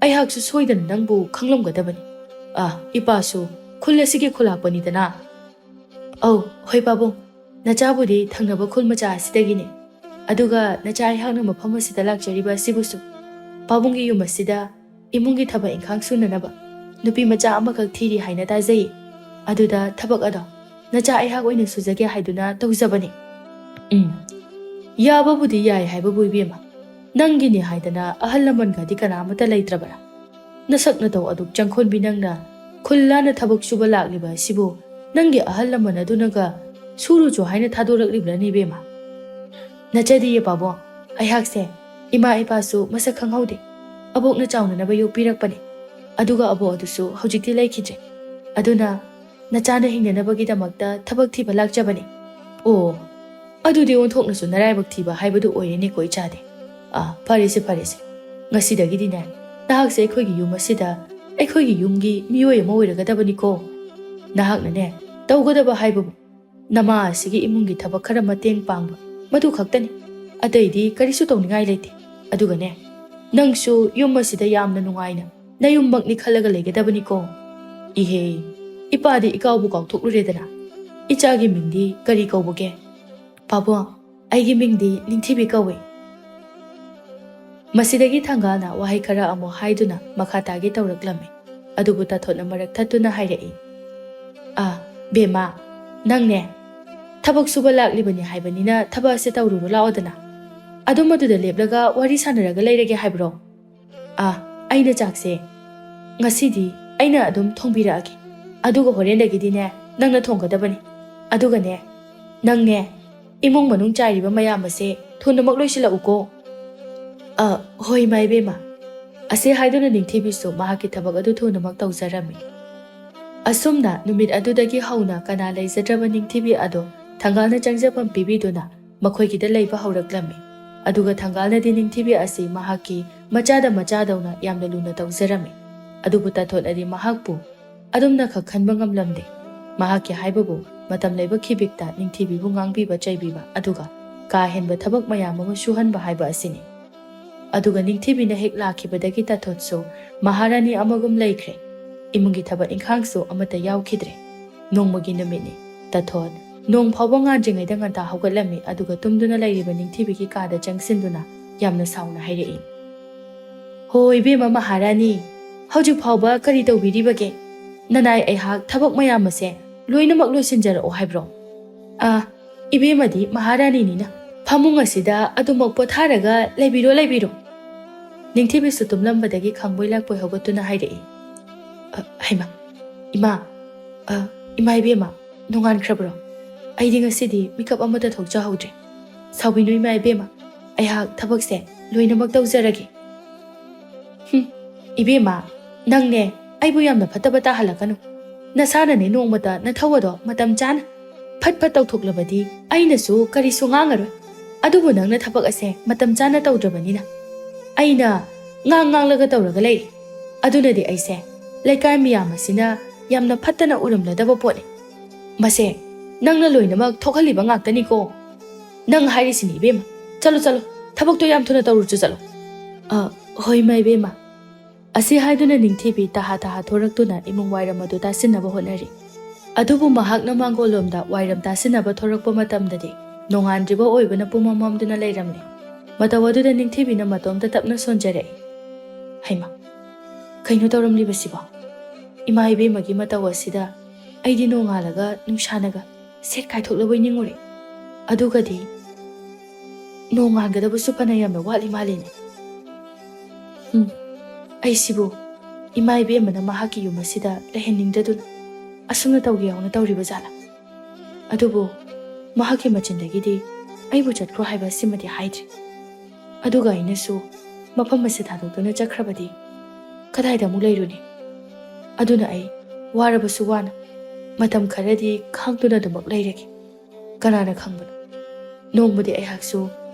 ꯑꯩꯍꯥꯛꯁꯨ ꯁꯣꯏꯗꯅ ꯅꯪꯕꯨ ꯈꯪꯂꯝꯒꯗꯕꯅꯤ꯫ ꯑ, ꯏꯄꯥꯁꯨ ꯈꯨꯜ ꯑꯁꯤꯒꯤ ꯈꯨꯂꯥꯛꯄꯅꯤꯗꯅ꯫" "ꯑꯧ, ꯍꯣꯏ ꯄꯥꯕꯨꯡ, ꯅꯆꯥꯕꯨꯗꯤ ꯊꯪꯅꯕ ꯈꯨꯜ ꯃꯆꯥ ꯑꯁꯤꯗꯒꯤꯅꯦ꯫" ꯑꯗꯨꯒ ꯅꯆꯥ ꯑꯩꯍꯥꯛꯅ ꯃꯐꯝ ꯑꯁꯤꯗ ꯂꯥꯛꯆꯔꯤꯕ ꯑꯁꯤꯕꯨꯁꯨ ꯄꯥꯕꯨꯡꯒꯤ ꯌꯨꯝ ꯑꯁꯤꯗ ꯏꯃꯨꯡꯒꯤ ꯊꯕꯛ ꯏꯪꯈꯥꯡ ꯁꯨꯅꯅꯕ ꯅꯨꯄꯤ ꯃꯆꯥ ꯑꯃꯈꯛ ꯊꯤꯔꯤ ꯍꯥꯏꯅ ꯇꯥꯖꯩ꯫ ꯑꯗꯨꯗ ꯊꯕꯛ ꯑꯗꯣ ꯅꯆꯥ ꯑꯩꯍꯥꯛ ꯑꯣꯏꯅ ꯁꯨꯖꯒꯦ ꯍꯥꯏꯗꯨꯅ ꯇꯧꯖꯕꯅꯤ꯫ ꯎꯝ, ꯌꯥꯕꯕꯨꯗꯤ ꯌꯥꯏ ꯍꯥꯏꯕꯕꯨ ꯏꯕꯦꯝꯃ, ꯅꯪꯒꯤꯅꯤ ꯍꯥꯏꯗꯅ ꯑꯍꯜ ꯂꯃꯟꯒꯗꯤ ꯀꯅꯥ ꯑꯃꯠꯇ ꯂꯩꯇ꯭ꯔꯕ꯭ꯔꯥ? ꯅꯁꯛ ꯅꯇꯧ ꯑꯗꯨꯛ ꯆꯪꯈꯣꯟꯕꯤ ꯅꯪꯅ ꯈꯨꯜ ꯂꯥꯟꯅ ꯊꯕꯛ ꯁꯨꯕ ꯂꯥꯛꯂꯤꯕ ꯑꯁꯤꯕꯨ ꯅꯪꯒꯤ ꯑꯍꯜ ꯂꯃꯟ ꯑꯗꯨꯅꯒ ꯁꯨꯔꯨꯆꯣ ꯍꯥꯏꯅ ꯊꯥꯗꯣꯔꯛꯂꯤꯕ꯭ꯔꯥꯅꯦ ꯏꯕꯦꯝꯃ? ꯅꯆꯗꯤꯌꯦ ꯄꯥꯕꯨꯡ, ꯑꯩꯍꯥꯛꯁꯦ ꯏꯃꯥ ꯏꯄꯥꯁꯨ ꯃꯁꯛ ꯈꯪꯍꯧꯗꯦ꯫ ꯑꯕꯣꯛꯅ ꯆꯥꯎꯅꯅꯕ ꯌꯣꯛꯄꯤꯔꯛꯄꯅꯦ꯫ ꯑꯗꯨꯒ ꯑꯕꯣꯛ ꯑꯗꯨꯁꯨ ꯍꯧꯖꯤꯛꯇꯤ ꯂꯩꯈꯤꯗ꯭ꯔꯦ꯫ ꯑꯗꯨꯅ ꯅꯆꯥꯅ ꯍꯤꯡꯅꯅꯕꯒꯤꯗꯃꯛꯇ ꯊꯕꯛ ꯊꯤꯕ ꯂꯥꯛꯆꯕꯅꯦ꯫ ꯑꯣ, ꯑꯗꯨꯗꯤ ꯑꯣꯟꯊꯣꯛꯅꯁꯨ ꯅꯔꯥꯏꯕꯛ ꯊꯤꯕ ꯍꯥꯏꯕꯗꯨ ꯑꯣꯏꯔꯦꯅꯦꯀꯣ ꯏꯆꯥꯗꯤ꯫ ꯑꯥ, ꯐꯔꯦꯁꯦ, ꯐꯔꯦꯁꯦ꯫ ꯉꯁꯤꯗꯒꯤꯗꯤꯅꯦ, ꯅꯍꯥꯛꯁꯦ ꯑꯩꯈꯣꯏꯒꯤ ꯌꯨꯝ ꯑꯁꯤꯗ ꯑꯩꯈꯣꯏꯒꯤ ꯌꯨꯝꯒꯤ ꯃꯤꯑꯣꯏ ꯑꯃ ꯑꯣꯏꯔꯒꯗꯕꯅꯤꯀꯣ꯫ ꯅꯍꯥꯛꯅꯅꯦ, ꯇꯧꯒꯗꯕ ꯍꯥꯏꯕꯕꯨ ꯅꯃꯥ ꯑꯁꯤꯒꯤ ꯏꯃꯨꯡꯒꯤ ꯊꯕꯛ ꯈꯔ ꯃꯇꯦꯡ ꯄꯥꯡꯕ, ꯃꯗꯨ ꯈꯛꯇꯅꯤ꯫ ꯑꯇꯩꯗꯤ ꯀꯔꯤꯁꯨ ꯇꯧꯅꯤꯡꯉꯥꯏ ꯂꯩꯇꯦ꯫ ꯑꯗꯨꯒꯅꯦ, ꯅꯪꯁꯨ ꯌꯨꯝ ꯑꯁꯤꯗ ꯌꯥꯝꯅ ꯅꯨꯡꯉꯥꯏꯅ ꯅꯌꯨꯝꯃꯛꯅꯤ ꯈꯜꯂꯒ ꯂꯩꯒꯗꯕꯅꯤꯀꯣ꯫ ꯏꯍꯦ, ꯏꯄꯥꯗꯤ ꯏꯀꯥꯎꯕꯨ ꯀꯥꯎꯊꯣꯛꯂꯨꯔꯦꯗꯅ꯫ ꯏꯆꯥꯒꯤ ꯃꯤꯡꯗꯤ ꯀꯔꯤ ꯀꯧꯕꯒꯦ? ꯄꯥꯕꯨꯡ, ꯑꯩꯒꯤ ꯃꯤꯡꯗꯤ ꯅꯤꯡꯊꯤꯕꯤ ꯀꯧꯏ꯫ ꯃꯁꯤꯗꯒꯤ ꯊꯪꯒꯥꯜꯅ ꯋꯥꯍꯩ ꯈꯔ ꯑꯃꯨꯛ ꯍꯥꯏꯗꯨꯅ ꯃꯈꯥ ꯇꯥꯒꯦ ꯇꯧꯔꯛꯂꯝꯃꯤ꯫ ꯑꯗꯨꯕꯨ ꯇꯥꯊꯣꯠꯅ ꯃꯔꯛ ꯊꯠꯇꯨꯅ ꯍꯥꯏꯔꯛꯏ, "ꯑꯥ, ꯕꯦꯝꯃ, ꯅꯪꯅꯦ ꯊꯕꯛ ꯁꯨꯕ ꯂꯥꯛꯂꯤꯕꯅꯤ ꯍꯥꯏꯕꯅꯤꯅ ꯊꯕꯛ ꯑꯁꯦ ꯇꯧꯔꯨꯔꯣ ꯂꯥꯛꯑꯣꯗꯅ꯫ ꯑꯗꯨꯝ ꯑꯗꯨꯗ ꯂꯦꯞꯂꯒ ꯋꯥꯔꯤ ꯁꯥꯟꯅꯔꯒ ꯂꯩꯔꯒꯦ ꯍꯥꯏꯕ꯭ꯔꯣ? ꯑꯥ, ꯑꯩꯅ ꯆꯥꯛꯁꯦ ꯉꯁꯤꯗꯤ ꯑꯩꯅ ꯑꯗꯨꯝ ꯊꯣꯡꯕꯤꯔꯛꯑꯒꯦ꯫ ꯑꯗꯨꯒ ꯍꯣꯔꯦꯟꯗꯒꯤꯗꯤꯅꯦ ꯅꯪꯅ ꯊꯣꯡꯒꯗꯕꯅꯤ꯫ ꯑꯗꯨꯒꯅꯦ, ꯅꯪꯅꯦ ꯏꯃꯨꯡ ꯃꯅꯨꯡ ꯆꯥꯏꯔꯤꯕ ꯃꯌꯥꯝ ꯑꯁꯦ ꯊꯨꯅꯃꯛ ꯂꯣꯏꯁꯤꯜꯂꯛꯎꯀꯣ꯫" "ꯑ, ꯍꯣꯏ, ꯏꯃꯥ ꯏꯕꯦꯝꯃ꯫" ꯑꯁꯤ ꯍꯥꯏꯗꯨꯅ ꯅꯤꯡꯊꯤꯕꯤꯁꯨ ꯃꯍꯥꯛꯀꯤ ꯊꯕꯛ ꯑꯗꯨ ꯊꯨꯅꯃꯛ ꯇꯧꯖꯔꯝꯃꯤ꯫ ꯑꯁꯨꯝꯅ ꯅꯨꯃꯤꯠ ꯑꯗꯨꯗꯒꯤ ꯍꯧꯅ ꯀꯅꯥ ꯂꯩꯖꯗ꯭ꯔꯕ ꯅꯤꯡꯊꯤꯕꯤ ꯑꯗꯣ ꯊꯪꯒꯥꯜꯅ ꯆꯪꯖꯐꯝ ꯄꯤꯕꯤꯗꯨꯅ ꯃꯈꯣꯏꯒꯤꯗ ꯂꯩꯕ ꯍꯧꯔꯛꯂꯝꯃꯤ꯫ ꯑꯗꯨꯒ ꯊꯪꯒꯥꯜꯅꯗꯤ ꯅꯤꯡꯊꯤꯕꯤ ꯑꯁꯤ ꯃꯍꯥꯛꯀꯤ ꯃꯆꯥꯗ ꯃꯆꯥꯗꯧꯅ ꯌꯥꯝꯅ ꯂꯨꯅ ꯇꯧꯖꯔꯝꯃꯤ꯫ ꯑꯗꯨꯕꯨ ꯇꯥꯊꯣꯠꯅꯗꯤ ꯃꯍꯥꯛꯄꯨ ꯑꯗꯨꯝꯅꯈꯛ ꯈꯟꯕ ꯉꯝꯂꯝꯗꯦ꯫ ꯃꯍꯥꯛꯀꯤ ꯍꯥꯏꯕꯕꯨ ꯃꯇꯝ ꯂꯩꯕ ꯈꯤꯕꯤꯛꯇ ꯅꯤꯡꯊꯤꯕꯤꯕꯨ ꯉꯥꯡꯕꯤꯕ ꯆꯩꯕꯤꯕ, ꯑꯗꯨꯒ ꯀꯥ ꯍꯦꯟꯕ ꯊꯕꯛ ꯃꯌꯥꯝ ꯑꯃ ꯁꯨꯍꯟꯕ ꯍꯥꯏꯕ ꯑꯁꯤꯅꯤ꯫ ꯑꯗꯨꯒ ꯅꯤꯡꯊꯤꯕꯤꯅ ꯍꯦꯛ ꯂꯥꯛꯈꯤꯕꯗꯒꯤ ꯇꯥꯊꯣꯠꯁꯨ ꯃꯍꯥꯔꯥꯅꯤ ꯑꯃꯒꯨꯝ ꯂꯩꯈ꯭ꯔꯦ꯫ ꯏꯃꯨꯡꯒꯤ ꯊꯕꯛ ꯏꯪꯈꯥꯡꯁꯨ ꯑꯃꯠꯇ ꯌꯥꯎꯈꯤꯗ꯭ꯔꯦ꯫ ꯅꯣꯡꯃꯒꯤ ꯅꯨꯃꯤꯠꯅꯤ꯫ ꯇꯥꯊꯣꯠ ꯅꯣꯡ ꯐꯥꯎꯕ ꯉꯥꯟꯗ꯭ꯔꯤꯉꯩꯗ ꯉꯟꯇꯥ ꯍꯧꯒꯠꯂꯝꯃꯤ, ꯑꯗꯨꯒ ꯇꯨꯝꯗꯨꯅ ꯂꯩꯔꯤꯕ ꯅꯤꯡꯊꯤꯕꯤꯒꯤ ꯀꯥꯗ ꯆꯪꯁꯤꯟꯗꯨꯅ ꯌꯥꯝꯅ ꯁꯥꯎꯅ ꯍꯥꯏꯔꯛꯏ, "ꯍꯣ ꯏꯕꯦꯝꯃ ꯃꯍꯥꯔꯥꯅꯤ, ꯍꯧꯖꯤꯛ ꯐꯥꯎꯕ ꯀꯔꯤ ꯇꯧꯕꯤꯔꯤꯕꯒꯦ? ꯅꯅꯥꯏ ꯑꯩꯍꯥꯛ ꯊꯕꯛ ꯃꯌꯥꯝ ꯑꯁꯦ ꯂꯣꯏꯅꯃꯛ ꯂꯣꯏꯁꯤꯟꯖꯔꯛꯑꯣ ꯍꯥꯏꯕ꯭ꯔꯣ?" "ꯑꯥ, ꯏꯕꯦꯝꯃꯗꯤ ꯃꯍꯥꯔꯥꯅꯤꯅꯤꯅ ꯐꯃꯨꯡ ꯑꯁꯤꯗ ꯑꯗꯨꯃꯛ ꯄꯣꯊꯥꯔꯒ ꯂꯩꯕꯤꯔꯣ, ꯂꯩꯕꯤꯔꯣ꯫" ꯅꯤꯡꯊꯤꯕꯤꯁꯨ ꯇꯨꯝꯂꯝꯕꯗꯒꯤ ꯈꯪꯕꯣꯏ ꯂꯥꯛꯄꯣꯏ ꯍꯧꯒꯠꯇꯨꯅ ꯍꯥꯏꯔꯛꯏ, "ꯑ, ꯍꯩꯃꯥ, ꯏꯃꯥ, ꯑ, ꯏꯃꯥ ꯏꯕꯦꯝꯃ, ꯅꯣꯡꯉꯥꯟꯈ꯭ꯔꯕ꯭ꯔꯣ? ꯑꯩꯗꯤ ꯉꯁꯤꯗꯤ ꯃꯤꯀꯞ ꯑꯃꯠꯇ ꯊꯣꯛꯆꯍꯧꯗ꯭ꯔꯦ꯫ ꯁꯥꯎꯕꯤꯅꯨ ꯏꯃꯥ ꯏꯕꯦꯝꯃ, ꯑꯩꯍꯥꯛ ꯊꯕꯛꯁꯦ ꯂꯣꯏꯅꯃꯛ ꯇꯧꯖꯔꯒꯦ꯫" "ꯍꯨꯝ, ꯏꯕꯦꯝꯃ, ꯅꯪꯅꯦ ꯑꯩꯕꯨ ꯌꯥꯝꯅ ꯐꯠꯇꯕ ꯇꯥꯍꯜꯂꯛꯀꯅꯨ꯫ ꯅꯁꯥꯅꯅꯦ ꯅꯣꯡꯃꯇ ꯅꯊꯧ ꯑꯗꯣ ꯃꯇꯝ ꯆꯥꯅ ꯐꯠ ꯐꯠ ꯇꯧꯊꯣꯛꯂꯕꯗꯤ ꯑꯩꯅꯁꯨ ꯀꯔꯤꯁꯨ ꯉꯥꯡꯉꯔꯣꯏ꯫ ꯑꯗꯨꯕꯨ ꯅꯪꯅ ꯊꯕꯛ ꯑꯁꯦ ꯃꯇꯝ ꯆꯥꯅ ꯇꯧꯗ꯭ꯔꯕꯅꯤꯅ ꯑꯩꯅ ꯉꯥꯡ ꯉꯥꯡꯂꯒ ꯇꯧꯔꯒ ꯂꯩꯔꯦ꯫ ꯑꯗꯨꯅꯗꯤ ꯑꯩꯁꯦ ꯂꯩꯀꯥꯏ ꯃꯤꯌꯥꯝ ꯑꯁꯤꯅ ꯌꯥꯝꯅ ꯐꯠꯇꯅ ꯎꯔꯝꯂꯗꯕ ꯄꯣꯠꯅꯤ꯫ ꯃꯁꯦ ꯅꯪꯅ ꯂꯣꯏꯅꯃꯛ ꯊꯣꯛꯍꯜꯂꯤꯕ ꯉꯥꯛꯇꯅꯤꯀꯣ꯫" "ꯅꯪ ꯍꯥꯏꯔꯤꯁꯤꯅꯤ ꯏꯕꯦꯝꯃ꯫ ꯆꯠꯂꯣ, ꯆꯠꯂꯣ, ꯊꯕꯛꯇꯣ ꯌꯥꯝ ꯊꯨꯅ ꯇꯧꯔꯨꯆꯣ, ꯆꯠꯂꯣ꯫" "ꯑ, ꯍꯣꯏ ꯏꯃꯥ ꯏꯕꯦꯝꯃ꯫" ꯑꯁꯤ ꯍꯥꯏꯗꯨꯅ ꯅꯤꯡꯊꯤꯕꯤ ꯇꯍꯥ ꯇꯍꯥ ꯊꯣꯔꯛꯇꯨꯅ ꯏꯃꯨꯡ ꯋꯥꯏꯔꯝ ꯑꯗꯨ ꯇꯥꯁꯤꯟꯅꯕ ꯍꯣꯠꯅꯔꯤ꯫ ꯑꯗꯨꯕꯨ ꯃꯍꯥꯛꯅ ꯃꯥꯡꯒꯣꯜꯂꯣꯝꯗ ꯋꯥꯏꯔꯝ ꯇꯥꯁꯤꯟꯅꯕ ꯊꯣꯔꯛꯄ ꯃꯇꯝꯗꯗꯤ ꯅꯣꯡꯉꯥꯟꯗ꯭ꯔꯤꯕ ꯑꯣꯏꯕꯅ ꯄꯨꯝꯃꯝ ꯃꯝꯗꯨꯅ ꯂꯩꯔꯝꯂꯦ꯫ ꯃꯇꯧ ꯑꯗꯨꯗ ꯅꯤꯡꯊꯤꯕꯤꯅ ꯃꯇꯣꯝꯇ ꯇꯞꯅ ꯁꯣꯟꯖꯔꯛꯏ꯫ "ꯍꯩꯃꯥ, ꯀꯩꯅꯣ ꯇꯧꯔꯝꯂꯤꯕꯁꯤꯕꯣ? ꯏꯃꯥ ꯏꯕꯦꯝꯃꯒꯤ ꯃꯇꯧ ꯑꯁꯤꯗ ꯑꯩꯗꯤ ꯅꯣꯡꯉꯥꯜꯂꯒ ꯅꯨꯡꯁꯥꯅꯒ ꯁꯦꯠ ꯀꯥꯏꯊꯣꯛꯂꯕꯣꯏ ꯅꯤꯡꯉꯨꯔꯦ꯫ ꯑꯗꯨꯒꯗꯤ ꯅꯣꯡꯉꯥꯟꯒꯗꯕꯁꯨ ꯐꯅ ꯌꯥꯝꯅ ꯋꯥꯠꯂꯤ ꯃꯥꯜꯂꯤꯅꯦ꯫ ꯎꯝ, ꯑꯩꯁꯤꯕꯨ ꯏꯃꯥ ꯏꯕꯦꯝꯃꯅ ꯃꯍꯥꯛꯀꯤ ꯌꯨꯝ ꯑꯁꯤꯗ ꯂꯩꯍꯟꯅꯤꯡꯗꯗꯨꯅ ꯑꯁꯨꯝꯅ ꯇꯧꯒꯦ ꯌꯥꯎꯅ ꯇꯧꯔꯤꯕ ꯖꯥꯠꯂꯥ? ꯑꯗꯨꯕꯨ ꯃꯍꯥꯛꯀꯤ ꯃꯆꯤꯟꯗꯒꯤꯗꯤ ꯑꯩꯕꯨ ꯆꯠꯈ꯭ꯔꯣ ꯍꯥꯏꯕ ꯑꯁꯤꯃꯗꯤ ꯍꯥꯏꯗ꯭ꯔꯤ꯫ ꯑꯗꯨꯒ ꯑꯩꯅꯁꯨ ꯃꯐꯝ ꯑꯁꯤ ꯊꯥꯗꯣꯛꯇꯨꯅ ꯆꯠꯈ꯭ꯔꯕꯗꯤ ꯀꯗꯥꯏꯗ ꯑꯃꯨꯛ ꯂꯩꯔꯨꯅꯤ? ꯑꯗꯨꯅ ꯑꯩ ꯋꯥꯔꯕꯁꯨ ꯋꯥꯅ ꯃꯇꯝ ꯈꯔꯗꯤ ꯈꯥꯡꯗꯨꯅ ꯑꯗꯨꯃꯛ ꯂꯩꯔꯒꯦ꯫ ꯀꯅꯥꯅ ꯈꯪꯕꯅꯣ? ꯅꯣꯡꯃꯗꯤ ꯑꯩꯍꯥꯛꯁꯨ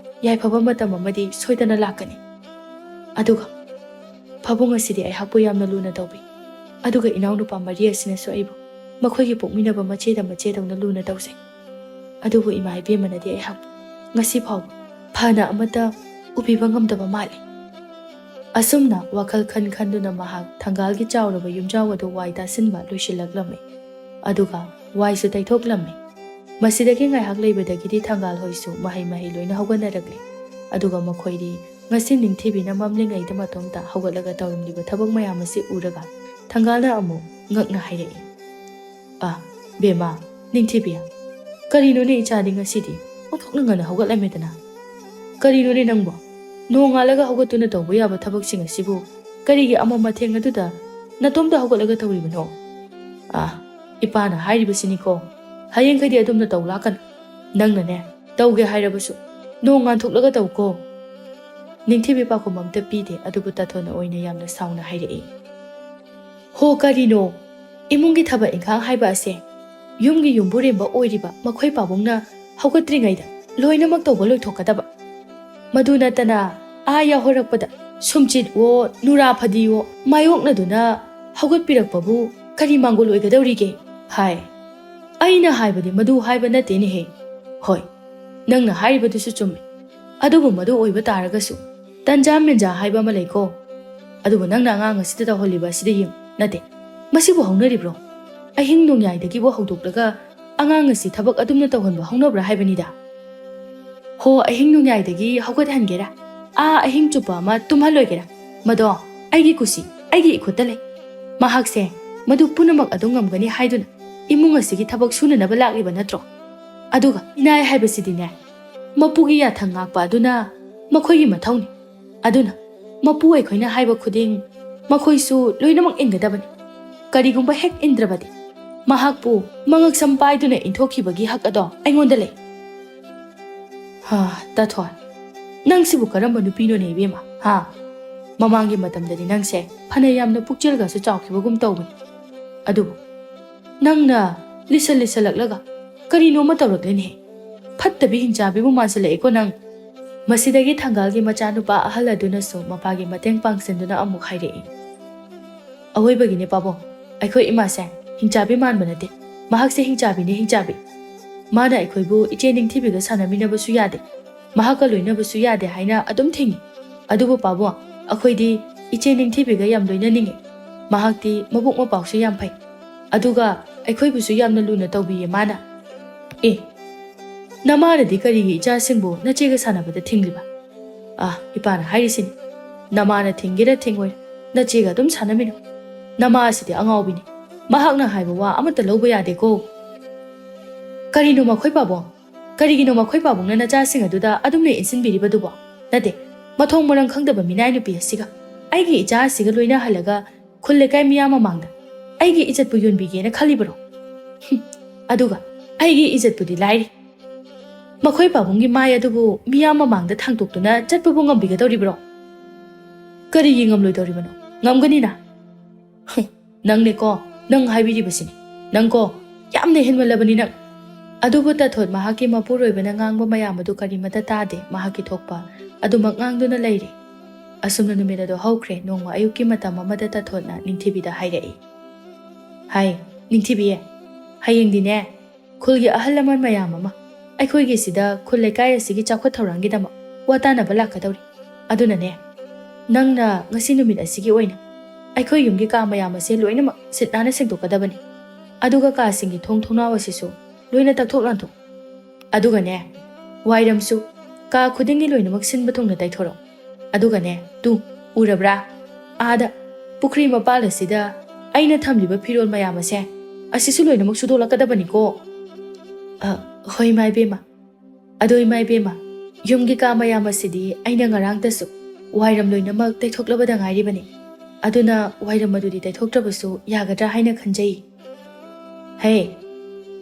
ꯌꯥꯏꯐꯕ ꯃꯇꯝ ꯑꯃꯗꯤ ꯁꯣꯏꯗꯅ ꯂꯥꯛꯀꯅꯤ꯫ ꯑꯗꯨꯒ ꯐꯥꯕꯨꯡ ꯑꯁꯤꯗꯤ ꯑꯩꯍꯥꯛꯄꯨ ꯌꯥꯝꯅ ꯂꯨꯅ ꯇꯧꯕꯤ꯫ ꯑꯗꯨꯒ ꯏꯅꯥꯎꯅꯨꯄꯥ ꯃꯔꯤ ꯑꯁꯤꯅꯁꯨ ꯑꯩꯕꯨ ꯃꯈꯣꯏꯒꯤ ꯄꯣꯛꯃꯤꯟꯅꯕ ꯃꯆꯦꯗ ꯃꯆꯦꯗꯧꯅ ꯂꯨꯅ ꯇꯧꯖꯩ꯫ ꯑꯗꯨꯕꯨ ꯏꯃꯥ ꯏꯕꯦꯝꯃꯅꯗꯤ ꯑꯩꯍꯥꯛꯄꯨ ꯉꯁꯤ ꯐꯥꯎꯕ ꯐꯅ ꯑꯃꯠꯇ ꯎꯕꯤꯕ ꯉꯝꯗꯕ ꯃꯥꯜꯂꯤ꯫" ꯑꯁꯨꯝꯅ ꯋꯥꯈꯜ ꯈꯟ ꯈꯟꯗꯨꯅ ꯃꯍꯥꯛ ꯊꯪꯒꯥꯜꯒꯤ ꯆꯥꯎꯔꯕ ꯌꯨꯝꯖꯥꯎ ꯑꯗꯨ ꯋꯥꯏ ꯇꯥꯁꯤꯟꯕ ꯂꯣꯏꯁꯤꯜꯂꯛꯂꯝꯃꯤ꯫ ꯑꯗꯨꯒ ꯋꯥꯏꯁꯨ ꯇꯩꯊꯣꯛꯂꯝꯃꯤ꯫ ꯃꯁꯤꯗꯒꯤ ꯉꯥꯏꯍꯥꯛ ꯂꯩꯕꯗꯒꯤꯗꯤ ꯊꯪꯒꯥꯜ ꯍꯣꯏꯁꯨ ꯃꯍꯩ ꯃꯍꯩ ꯂꯣꯏꯅ ꯍꯧꯒꯠꯅꯔꯛꯂꯦ꯫ ꯑꯗꯨꯒ ꯃꯈꯣꯏꯗꯤ ꯉꯁꯤ ꯅꯤꯡꯊꯤꯕꯤꯅ ꯃꯝꯂꯤꯉꯩꯗ ꯃꯇꯣꯝꯇ ꯍꯧꯒꯠꯂꯒ ꯇꯧꯔꯝꯂꯤꯕ ꯊꯕꯛ ꯃꯌꯥꯝ ꯑꯁꯤ ꯎꯔꯒ ꯊꯪꯒꯥꯜꯅ ꯑꯃꯨꯛ ꯉꯛꯅ ꯍꯥꯏꯔꯛꯏ, "ꯑ, ꯕꯦꯝꯃ, ꯅꯤꯡꯊꯤꯕꯤ, ꯀꯔꯤꯅꯣꯅꯦ ꯏꯆꯥꯗꯤ ꯉꯁꯤꯗꯤ ꯑꯣꯟꯊꯣꯛꯅ ꯉꯟꯅ ꯍꯧꯒꯠꯂꯝꯃꯦꯗꯅ? ꯀꯔꯤꯅꯣꯅꯦ ꯅꯪꯕꯣ? ꯅꯣꯡꯉꯥꯜꯂꯒ ꯍꯧꯒꯠꯇꯨꯅ ꯇꯧꯕ ꯌꯥꯕ ꯊꯕꯛꯁꯤꯡ ꯑꯁꯤꯕꯨ ꯀꯔꯤꯒꯤ ꯑꯃꯝ ꯑꯊꯦꯡ ꯑꯗꯨꯗ ꯅꯇꯣꯝꯇ ꯍꯧꯒꯠꯂꯒ ꯇꯧꯔꯤꯕꯅꯣ? ꯑ, ꯏꯄꯥꯅ ꯍꯥꯏꯔꯤꯕꯁꯤꯅꯤꯀꯣ, ꯍꯌꯦꯡꯈꯩꯗꯤ ꯑꯗꯨꯝꯅ ꯇꯧ ꯂꯥꯛꯀꯅꯨ꯫ ꯅꯪꯅꯅꯦ, ꯇꯧꯒꯦ ꯍꯥꯏꯔꯕꯁꯨ ꯅꯣꯡ ꯉꯥꯟꯊꯣꯛꯂꯒ ꯇꯧꯀꯣ꯫" ꯅꯤꯡꯊꯤꯕꯤ ꯄꯥꯎꯈꯨꯝ ꯑꯝꯇ ꯄꯤꯗꯦ, ꯑꯗꯨꯕꯨ ꯇꯥꯊꯣꯟꯅ ꯑꯣꯏꯅ ꯌꯥꯝꯅ ꯁꯥꯎꯅ ꯍꯥꯏꯔꯛꯏ, "ꯍꯣ, ꯀꯔꯤꯅꯣ? ꯏꯃꯨꯡꯒꯤ ꯊꯕꯛ ꯏꯪꯈꯥꯡ ꯍꯥꯏꯕ ꯑꯁꯦ ꯌꯨꯝꯒꯤ ꯌꯨꯝꯕꯨꯔꯦꯝꯕ ꯑꯣꯏꯔꯤꯕ ꯃꯈꯣꯏ ꯄꯥꯕꯨꯡꯅ ꯍꯧꯒꯠꯇ꯭ꯔꯤꯉꯩꯗ ꯂꯣꯏꯅꯃꯛ ꯇꯧꯕ ꯂꯣꯏꯊꯣꯛꯀꯗꯕ꯫ ꯃꯗꯨ ꯅꯠꯇꯅ ꯑꯥ ꯌꯥꯍꯧꯔꯛꯄꯗ ꯁꯨꯝꯆꯤꯠꯋꯣ, ꯅꯨꯔꯥ ꯐꯗꯤꯋꯣ ꯃꯥꯌꯣꯛꯅꯗꯨꯅ ꯍꯧꯒꯠꯄꯤꯔꯛꯄꯕꯨ ꯀꯔꯤ ꯃꯥꯡꯒꯣꯜ ꯑꯣꯏꯒꯗꯧꯔꯤꯒꯦ? ꯍꯥꯏ, ꯑꯩꯅ ꯍꯥꯏꯕꯗꯤ ꯃꯗꯨ ꯍꯥꯏꯕ ꯅꯠꯇꯦꯅꯦꯍꯦ꯫ ꯍꯣꯏ, ꯅꯪꯅ ꯍꯥꯏꯔꯤꯕꯗꯨꯁꯨ ꯆꯨꯝꯃꯤ꯫ ꯑꯗꯨꯕꯨ ꯃꯗꯨ ꯑꯣꯏꯕ ꯇꯥꯔꯒꯁꯨ ꯇꯟꯖꯥ ꯃꯦꯟꯖꯥ ꯍꯥꯏꯕ ꯑꯃ ꯂꯩꯀꯣ꯫ ꯑꯗꯨꯕꯨ ꯅꯪꯅ ꯑꯉꯥꯡ ꯑꯁꯤꯗ ꯇꯧꯍꯜꯂꯤꯕ ꯑꯁꯤꯗ ꯌꯦꯡꯉꯨ, ꯅꯠꯇꯦ, ꯃꯁꯤꯕꯨ ꯍꯧꯅꯔꯤꯕ꯭ꯔꯣ? ꯑꯍꯤꯡ ꯅꯣꯡꯌꯥꯏꯗꯒꯤꯕꯨ ꯍꯧꯗꯣꯛꯂꯒ ꯑꯉꯥꯡ ꯑꯁꯤ ꯊꯕꯛ ꯑꯗꯨꯝꯅ ꯇꯧꯍꯟꯕ ꯍꯧꯅꯕ꯭ꯔꯥ ꯍꯥꯏꯕꯅꯤꯗ?" "ꯍꯣ, ꯑꯍꯤꯡ ꯅꯣꯡꯌꯥꯏꯗꯒꯤ ꯍꯧꯒꯠꯍꯟꯒꯦꯔꯥ, ꯑꯥ ꯑꯍꯤꯡ ꯆꯨꯞꯄ ꯑꯃ ꯇꯨꯝꯍꯜꯂꯣꯏꯒꯦꯔꯥ, ꯃꯗꯣ ꯑꯩꯒꯤ ꯀꯨꯁꯤ, ꯑꯩꯒꯤ ꯏꯈꯨꯠꯇ ꯂꯩ꯫ ꯃꯍꯥꯛꯁꯦ ꯃꯗꯨ ꯄꯨꯝꯅꯃꯛ ꯑꯗꯨꯝ ꯉꯝꯒꯅꯤ ꯍꯥꯏꯗꯨꯅ ꯏꯃꯨꯡ ꯑꯁꯤꯒꯤ ꯊꯕꯛ ꯁꯨꯅꯅꯕ ꯂꯥꯛꯂꯤꯕ ꯅꯠꯇ꯭ꯔꯣ? ꯑꯗꯨꯒ ꯏꯅꯥꯏ ꯍꯥꯏꯕꯁꯤꯗꯤꯅꯦ, ꯃꯄꯨꯒꯤ ꯌꯥꯊꯪ ꯉꯥꯛꯄ ꯑꯗꯨꯅ ꯃꯈꯣꯏꯒꯤ ꯃꯊꯧꯅꯤ꯫ ꯑꯗꯨꯅ ꯃꯄꯨ ꯑꯩꯈꯣꯏꯅ ꯍꯥꯏꯕ ꯈꯨꯗꯤꯡ ꯃꯈꯣꯏꯁꯨ ꯂꯣꯏꯅꯃꯛ ꯏꯟꯒꯗꯕꯅꯤ꯫ ꯀꯔꯤꯒꯨꯝꯕ ꯍꯦꯛ ꯏꯟꯗ꯭ꯔꯕꯗꯤ ꯃꯍꯥꯛꯄꯨ ꯃꯉꯛꯁꯝ ꯄꯥꯏꯗꯨꯅ ꯏꯟꯊꯣꯛꯈꯤꯕꯒꯤ ꯍꯛ ꯑꯗꯣ ꯑꯩꯉꯣꯟꯗ ꯂꯩ꯫" "ꯍꯥ, ꯇꯥꯊꯣꯟ, ꯅꯪꯁꯤꯕꯨ ꯀꯔꯝꯕ ꯅꯨꯄꯤꯅꯣꯅꯦ ꯏꯕꯦꯝꯃ? ꯍꯥ? ꯃꯃꯥꯡꯒꯤ ꯃꯇꯝꯗꯗꯤ ꯅꯪꯁꯦ ꯐꯅ ꯌꯥꯝꯅ ꯄꯨꯛꯆꯦꯜꯒꯁꯨ ꯆꯥꯎꯈꯤꯕꯒꯨꯝ ꯇꯧꯕꯅꯤ꯫ ꯑꯗꯨꯕꯨ ꯅꯪꯅ ꯂꯤꯁꯜ ꯂꯤꯁꯜꯂꯛꯂꯒ ꯀꯔꯤꯅꯣꯃ ꯇꯧꯔꯛꯂꯦꯅꯦ꯫ ꯐꯠꯇꯕꯤ ꯍꯤꯡꯆꯥꯕꯤꯕꯨ ꯃꯥꯟꯁꯤꯜꯂꯛꯑꯦꯀꯣ ꯅꯪ꯫" ꯃꯁꯤꯗꯒꯤ ꯊꯪꯒꯥꯜꯒꯤ ꯃꯆꯥꯅꯨꯄꯥ ꯑꯍꯜ ꯑꯗꯨꯅꯁꯨ ꯃꯄꯥꯒꯤ ꯃꯇꯦꯡ ꯄꯥꯡꯁꯤꯟꯗꯨꯅ ꯑꯃꯨꯛ ꯍꯥꯏꯔꯛꯏ, "ꯑꯋꯣꯏꯕꯒꯤꯅꯦ ꯄꯥꯕꯨꯡ, ꯑꯩꯈꯣꯏ ꯏꯃꯥꯁꯦ ꯍꯤꯡꯆꯥꯕꯤ ꯃꯥꯟꯕ ꯅꯠꯇꯦ꯫ ꯃꯍꯥꯛꯁꯦ ꯍꯤꯡꯆꯥꯕꯤꯅꯦ, ꯍꯤꯡꯆꯥꯕꯤ꯫ ꯃꯥꯅ ꯑꯩꯈꯣꯏꯕꯨ ꯏꯆꯦ ꯅꯤꯡꯊꯤꯕꯤꯒ ꯁꯥꯟꯅꯃꯤꯟꯅꯕꯁꯨ ꯌꯥꯗꯦ, ꯃꯍꯥꯛꯀ ꯂꯣꯏꯅꯕꯁꯨ ꯌꯥꯗꯦ ꯍꯥꯏꯅ ꯑꯗꯨꯝ ꯊꯤꯡꯉꯤ꯫ ꯑꯗꯨꯕꯨ ꯄꯥꯕꯨꯡ, ꯑꯩꯈꯣꯏꯗꯤ ꯏꯆꯦ ꯅꯤꯡꯊꯤꯕꯤꯒ ꯌꯥꯝ ꯂꯣꯏꯅꯅꯤꯡꯉꯤ꯫ ꯃꯍꯥꯛꯇꯤ ꯃꯕꯨꯛ ꯃꯄꯥꯎꯁꯨ ꯌꯥꯝ ꯐꯩ꯫ ꯑꯗꯨꯒ ꯑꯩꯈꯣꯏꯕꯨꯁꯨ ꯌꯥꯝꯅ ꯂꯨꯅ ꯇꯧꯕꯤꯌꯦ ꯃꯥꯅ꯫" ꯑꯦ, ꯅꯃꯥꯅꯗꯤ ꯀꯔꯤꯒꯤ ꯏꯆꯥꯁꯤꯡꯕꯨ ꯅꯆꯦꯒ ꯁꯥꯟꯅꯕꯗ ꯊꯤꯡꯂꯤꯕ? ꯑꯥ, ꯏꯄꯥꯅ ꯍꯥꯏꯔꯤꯁꯤꯅꯤ, ꯅꯃꯥꯅ ꯊꯤꯡꯒꯦꯔꯥ ꯊꯤꯡꯉꯣꯏꯔꯥ, ꯅꯆꯦꯒ ꯑꯗꯨꯝ ꯁꯥꯟꯅꯃꯤꯟꯅꯧ꯫ ꯅꯃꯥ ꯑꯁꯤꯗꯤ ꯑꯉꯥꯎꯕꯤꯅꯤ, ꯃꯍꯥꯛꯅ ꯍꯥꯏꯕ ꯋꯥ ꯑꯃꯠꯇ ꯂꯧꯕ ꯌꯥꯗꯦꯀꯣ꯫ ꯀꯔꯤꯅꯣ ꯃꯈꯣꯏ ꯄꯥꯕꯨꯡ? ꯀꯔꯤꯒꯤꯅꯣ ꯃꯈꯣꯏ ꯄꯥꯕꯨꯡꯅ ꯅꯆꯥꯁꯤꯡ ꯑꯗꯨꯗ ꯑꯗꯨꯝꯅ ꯏꯟꯁꯤꯟꯕꯤꯔꯤꯕꯗꯨꯕꯣ? ꯅꯠꯇꯦ, ꯃꯊꯣꯡ ꯃꯔꯝ ꯈꯪꯗꯕ ꯃꯤꯅꯥꯏ ꯅꯨꯄꯤ ꯑꯁꯤꯒ, ꯑꯩꯒꯤ ꯏꯆꯥ ꯑꯁꯤꯒ ꯂꯣꯏꯅꯍꯜꯂꯒ ꯈꯨꯜ ꯂꯩꯀꯥꯏ ꯃꯤꯌꯥꯝ ꯃꯃꯥꯡꯗ ꯑꯩꯒꯤ ꯏꯖꯠꯄꯨ ꯌꯣꯟꯕꯤꯒꯦꯅ ꯈꯜꯂꯤꯕꯔꯣ? ꯍꯨꯝ, ꯑꯗꯨꯒ ꯑꯩꯒꯤ ꯏꯖꯠꯄꯨꯗꯤ ꯂꯥꯏꯔꯤ, ꯃꯈꯣꯏ ꯄꯥꯕꯨꯡꯒꯤ ꯃꯥꯏ ꯑꯗꯨꯕꯨ ꯃꯤꯌꯥꯝ ꯃꯃꯥꯡꯗ ꯊꯥꯡꯇꯣꯛꯇꯨꯅ ꯆꯠꯄꯕꯨ ꯉꯝꯕꯤꯒꯗꯧꯔꯤꯕꯅꯣ? ꯀꯔꯤꯒꯤ ꯉꯝꯂꯣꯏꯗꯧꯔꯤꯕꯅꯣ? ꯉꯝꯒꯅꯤꯅ꯫ ꯍꯨꯝ, ꯅꯪꯅꯦꯀꯣ, ꯅꯪ ꯍꯥꯏꯕꯤꯔꯤꯕꯁꯤꯅꯤ꯫ ꯅꯪꯀꯣ, ꯌꯥꯝꯅ ꯍꯦꯟꯃꯜꯂꯕꯅꯤ ꯅꯪ꯫ ꯑꯗꯨꯕꯨ ꯇꯥꯊꯣꯠ ꯃꯍꯥꯛꯀꯤ ꯃꯄꯨꯔꯣꯏꯕꯅ ꯉꯥꯡꯕ ꯃꯌꯥꯝ ꯑꯗꯨ ꯀꯔꯤꯃꯠꯇ ꯇꯥꯗꯦ, ꯃꯍꯥꯛꯀꯤ ꯊꯣꯛꯄ ꯑꯗꯨꯃꯛ ꯉꯥꯡꯗꯨꯅ ꯂꯩꯔꯤ꯫ ꯑꯁꯨꯝꯅ ꯅꯨꯃꯤꯠ ꯑꯗꯨ ꯍꯧꯈ꯭ꯔꯦ꯫ ꯅꯣꯡꯃ ꯑꯌꯨꯛꯀꯤ ꯃꯇꯝ ꯑꯃꯗ ꯇꯥꯊꯣꯠꯅ ꯅꯤꯡꯊꯤꯕꯤꯗ ꯍꯥꯏꯔꯛꯏ, "ꯍꯥꯏ, ꯅꯤꯡꯊꯤꯕꯤ, ꯍꯌꯦꯡꯗꯤꯅꯦ, ꯈꯨꯜꯒꯤ ꯑꯍꯜ ꯂꯃꯟ ꯃꯌꯥꯝ ꯑꯃ ꯑꯩꯈꯣꯏꯒꯤ ꯁꯤꯗ ꯈꯨꯜ ꯂꯩꯀꯥꯏ ꯑꯁꯤꯒꯤ ꯆꯥꯎꯈꯠ ꯊꯧꯔꯥꯡꯒꯤꯗꯃꯛ ꯋꯥ ꯇꯥꯅꯕ ꯂꯥꯛꯀꯗꯧꯔꯤ꯫ ꯑꯗꯨꯅꯅꯦ, ꯅꯪꯅ ꯉꯁꯤ ꯅꯨꯃꯤꯠ ꯑꯁꯤꯒꯤ ꯑꯣꯏꯅ ꯑꯩꯈꯣꯏ ꯌꯨꯝꯒꯤ ꯀꯥ ꯃꯌꯥꯝ ꯑꯁꯦ ꯂꯣꯏꯅꯃꯛ ꯁꯤꯠ ꯅꯥꯟꯅ ꯁꯦꯡꯗꯣꯛꯀꯗꯕꯅꯤ꯫ ꯑꯗꯨꯒ ꯀꯥꯁꯤꯡꯒꯤ ꯊꯣꯡ ꯊꯣꯡꯅꯥꯎ ꯑꯁꯤꯁꯨ ꯂꯣꯏꯅ ꯇꯛꯊꯣꯛ ꯂꯥꯟꯊꯣꯛ꯫ ꯑꯗꯨꯒꯅꯦ, ꯋꯥꯏꯔꯝꯁꯨ ꯀꯥ ꯈꯨꯗꯤꯡꯒꯤ ꯂꯣꯏꯅꯃꯛ ꯁꯤꯟꯕ ꯊꯨꯡꯅ ꯇꯩꯊꯣꯔꯛꯎ꯫ ꯑꯗꯨꯒꯅꯦ, ꯇꯨ, ꯎꯔꯕ꯭ꯔꯥ? ꯑꯥꯗ, ꯄꯨꯈ꯭ꯔꯤ ꯃꯄꯥꯜ ꯑꯁꯤꯗ ꯑꯩꯅ ꯊꯝꯂꯤꯕ ꯐꯤꯔꯣꯜ ꯃꯌꯥꯝ ꯑꯁꯦ, ꯑꯁꯤꯁꯨ ꯂꯣꯏꯅꯃꯛ ꯁꯨꯗꯣꯛꯂꯛꯀꯗꯕꯅꯤꯀꯣ꯫" "ꯑ, ꯍꯣꯏ, ꯏꯃꯥ ꯏꯕꯦꯝꯃ꯫ ꯑꯗꯣ, ꯏꯃꯥ ꯏꯕꯦꯝꯃ, ꯌꯨꯝꯒꯤ ꯀꯥ ꯃꯌꯥꯝ ꯑꯁꯤꯗꯤ ꯑꯩꯅ ꯉꯔꯥꯡꯇꯁꯨ ꯋꯥꯏꯔꯝ ꯂꯣꯏꯅꯃꯛ ꯇꯩꯊꯣꯛꯂꯕꯗ ꯉꯥꯏꯔꯤꯕꯅꯤ꯫ ꯑꯗꯨꯅ ꯋꯥꯏꯔꯝ ꯑꯗꯨꯗꯤ ꯇꯩꯊꯣꯛꯇ꯭ꯔꯕꯁꯨ ꯌꯥꯒꯗ꯭ꯔꯥ ꯍꯥꯏꯅ ꯈꯟꯖꯩ꯫" "ꯍꯦ,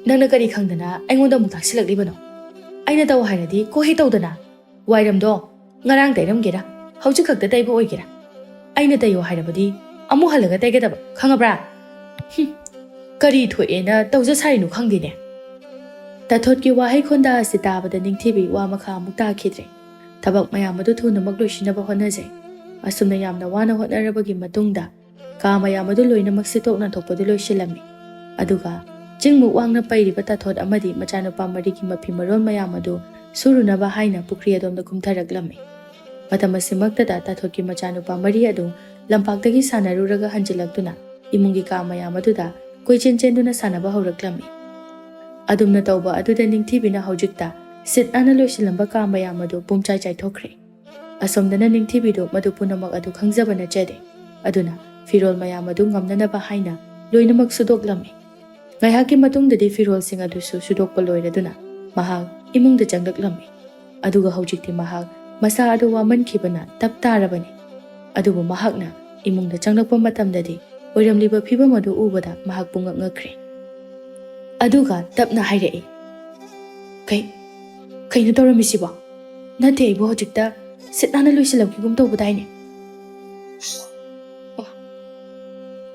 ꯅꯪꯅ ꯀꯔꯤ ꯈꯪꯗꯅ ꯑꯩꯉꯣꯟꯗ ꯑꯃꯨꯛ ꯇꯥꯛꯁꯤꯜꯂꯛꯂꯤꯕꯅꯣ? ꯑꯩꯅ ꯇꯧ ꯍꯥꯏꯔꯗꯤ ꯀꯣꯛ ꯍꯦꯛ ꯇꯧꯗꯅ꯫ ꯋꯥꯏꯔꯝꯗꯣ ꯉꯔꯥꯡ ꯇꯩꯔꯝꯒꯦꯔꯥ, ꯍꯧꯖꯤꯛ ꯈꯛꯇ ꯇꯩꯕ ꯑꯣꯏꯒꯦꯔꯥ, ꯑꯩꯅ ꯇꯩꯌꯣ ꯍꯥꯏꯔꯕꯗꯤ ꯑꯃꯨꯛ ꯍꯜꯂꯒ ꯇꯩꯒꯗꯕ, ꯈꯪꯉꯕ꯭ꯔꯥ?" ꯍꯨꯝ, ꯀꯔꯤ ꯊꯣꯛꯑꯦꯅ ꯇꯧꯖ ꯁꯥꯔꯤꯅꯣ ꯈꯪꯗꯦꯅꯦ꯫ ꯇꯥꯊꯣꯠꯀꯤ ꯋꯥꯍꯩ ꯈꯣꯟꯗꯥ ꯑꯁꯤ ꯇꯥꯕꯗ ꯅꯤꯡꯊꯤꯕꯤ ꯋꯥ ꯃꯈꯥ ꯑꯃꯨꯛ ꯇꯥꯈꯤꯗ꯭ꯔꯦ꯫ ꯊꯕꯛ ꯃꯌꯥꯝ ꯑꯗꯨ ꯊꯨꯅꯃꯛ ꯂꯣꯏꯁꯤꯟꯅꯕ ꯍꯣꯠꯅꯖꯩ꯫ ꯑꯁꯨꯝꯅ ꯌꯥꯝꯅ ꯋꯥꯅ ꯍꯣꯠꯅꯔꯕꯒꯤ ꯃꯇꯨꯡꯗ ꯀꯥ ꯃꯌꯥꯝ ꯑꯗꯨ ꯂꯣꯏꯅꯃꯛ ꯁꯤꯠꯇꯣꯛ ꯅꯥꯟꯊꯣꯛꯄꯗꯨ ꯂꯣꯏꯁꯤꯜꯂꯝꯃꯤ꯫ ꯑꯗꯨꯒ ꯆꯤꯡꯃꯨꯛ ꯋꯥꯡꯅ ꯄꯩꯔꯤꯕ ꯇꯥꯊꯣꯠ ꯑꯃꯗꯤ ꯃꯆꯥꯅꯨꯄꯥ ꯃꯔꯤꯒꯤ ꯃꯐꯤ ꯃꯔꯣꯜ ꯃꯌꯥꯝ ꯑꯗꯨ ꯁꯨꯔꯨꯅꯕ ꯍꯥꯏꯅ ꯄꯨꯈ꯭ꯔꯤ ꯑꯗꯣꯝꯗ ꯀꯨꯝꯊꯔꯛꯂꯝꯃꯤ꯫ ꯃꯇꯝ ꯑꯁꯤꯃꯛꯇꯗ ꯇꯥꯊꯣꯠꯀꯤ ꯃꯆꯥꯅꯨꯄꯥ ꯃꯔꯤ ꯑꯗꯨ ꯂꯝꯄꯥꯛꯇꯒꯤ ꯁꯥꯟꯅꯔꯨꯔꯒ ꯍꯟꯖꯤꯜꯂꯛꯇꯨꯅ ꯏꯃꯨꯡꯒꯤ ꯀꯥ ꯃꯌꯥꯝ ꯑꯗꯨꯗ ꯀꯣꯏꯆꯦꯟ ꯆꯦꯟꯗꯨꯅ ꯁꯥꯟꯅꯕ ꯍꯧꯔꯛꯂꯝꯃꯤ꯫ ꯑꯗꯨꯝꯅ ꯇꯧꯕ ꯑꯗꯨꯗ ꯅꯤꯡꯊꯤꯕꯤꯅ ꯍꯧꯖꯤꯛꯇ ꯁꯤꯠ ꯅꯥꯟꯅ ꯂꯣꯏꯁꯤꯜꯂꯝꯕ ꯀꯥ ꯃꯌꯥꯝ ꯑꯗꯨ ꯄꯨꯝꯆꯥꯏ ꯆꯥꯏꯊꯣꯛꯈ꯭ꯔꯦ꯫ ꯑꯁꯣꯝꯗꯅ ꯅꯤꯡꯊꯤꯕꯤꯗꯨ ꯃꯗꯨ ꯄꯨꯝꯅꯃꯛ ꯑꯗꯨ ꯈꯪꯖꯕ ꯅꯠꯆꯗꯦ꯫ ꯑꯗꯨꯅ ꯐꯤꯔꯣꯜ ꯃꯌꯥꯝ ꯑꯗꯨ ꯉꯝꯅꯅꯕ ꯍꯥꯏꯅ ꯂꯣꯏꯅꯃꯛ ꯁꯨꯗꯣꯛꯂꯝꯃꯤ꯫ ꯉꯥꯏꯍꯥꯛꯀꯤ ꯃꯇꯨꯡꯗꯗꯤ ꯐꯤꯔꯣꯜꯁꯤꯡ ꯑꯗꯨꯁꯨ ꯁꯨꯗꯣꯛꯄ ꯂꯣꯏꯔꯗꯨꯅ ꯃꯍꯥꯛ ꯏꯃꯨꯡꯗ ꯆꯪꯂꯛꯂꯝꯃꯤ꯫ ꯑꯗꯨꯒ ꯍꯧꯖꯤꯛꯇꯤ ꯃꯍꯥꯛ ꯃꯁꯥ ꯑꯗꯨ ꯋꯥꯃꯟꯈꯤꯕꯅ ꯇꯞ ꯇꯥꯔꯕꯅꯤ꯫ ꯑꯗꯨꯕꯨ ꯃꯍꯥꯛꯅ ꯏꯃꯨꯡꯗ ꯆꯪꯂꯛꯄ ꯃꯇꯝꯗꯗꯤ ꯑꯣꯏꯔꯝꯂꯤꯕ ꯐꯤꯕꯝ ꯑꯗꯨ ꯎꯕꯗ ꯃꯍꯥꯛ ꯄꯨꯡꯉꯛ ꯉꯛꯈ꯭ꯔꯦ꯫ ꯑꯗꯨꯒ ꯇꯞꯅ ꯍꯥꯏꯔꯛꯏ, "ꯀꯩ, ꯀꯩꯅꯣ ꯇꯧꯔꯝꯃꯤꯁꯤꯕꯣ? ꯅꯠꯇꯦ, ꯑꯩꯕꯨ ꯍꯧꯖꯤꯛꯇ ꯁꯤꯠ ꯅꯥꯟꯅ ꯂꯣꯏꯁꯤꯜꯂꯝꯈꯤꯒꯨꯝ ꯇꯧꯕꯗꯥꯏꯅꯦ?"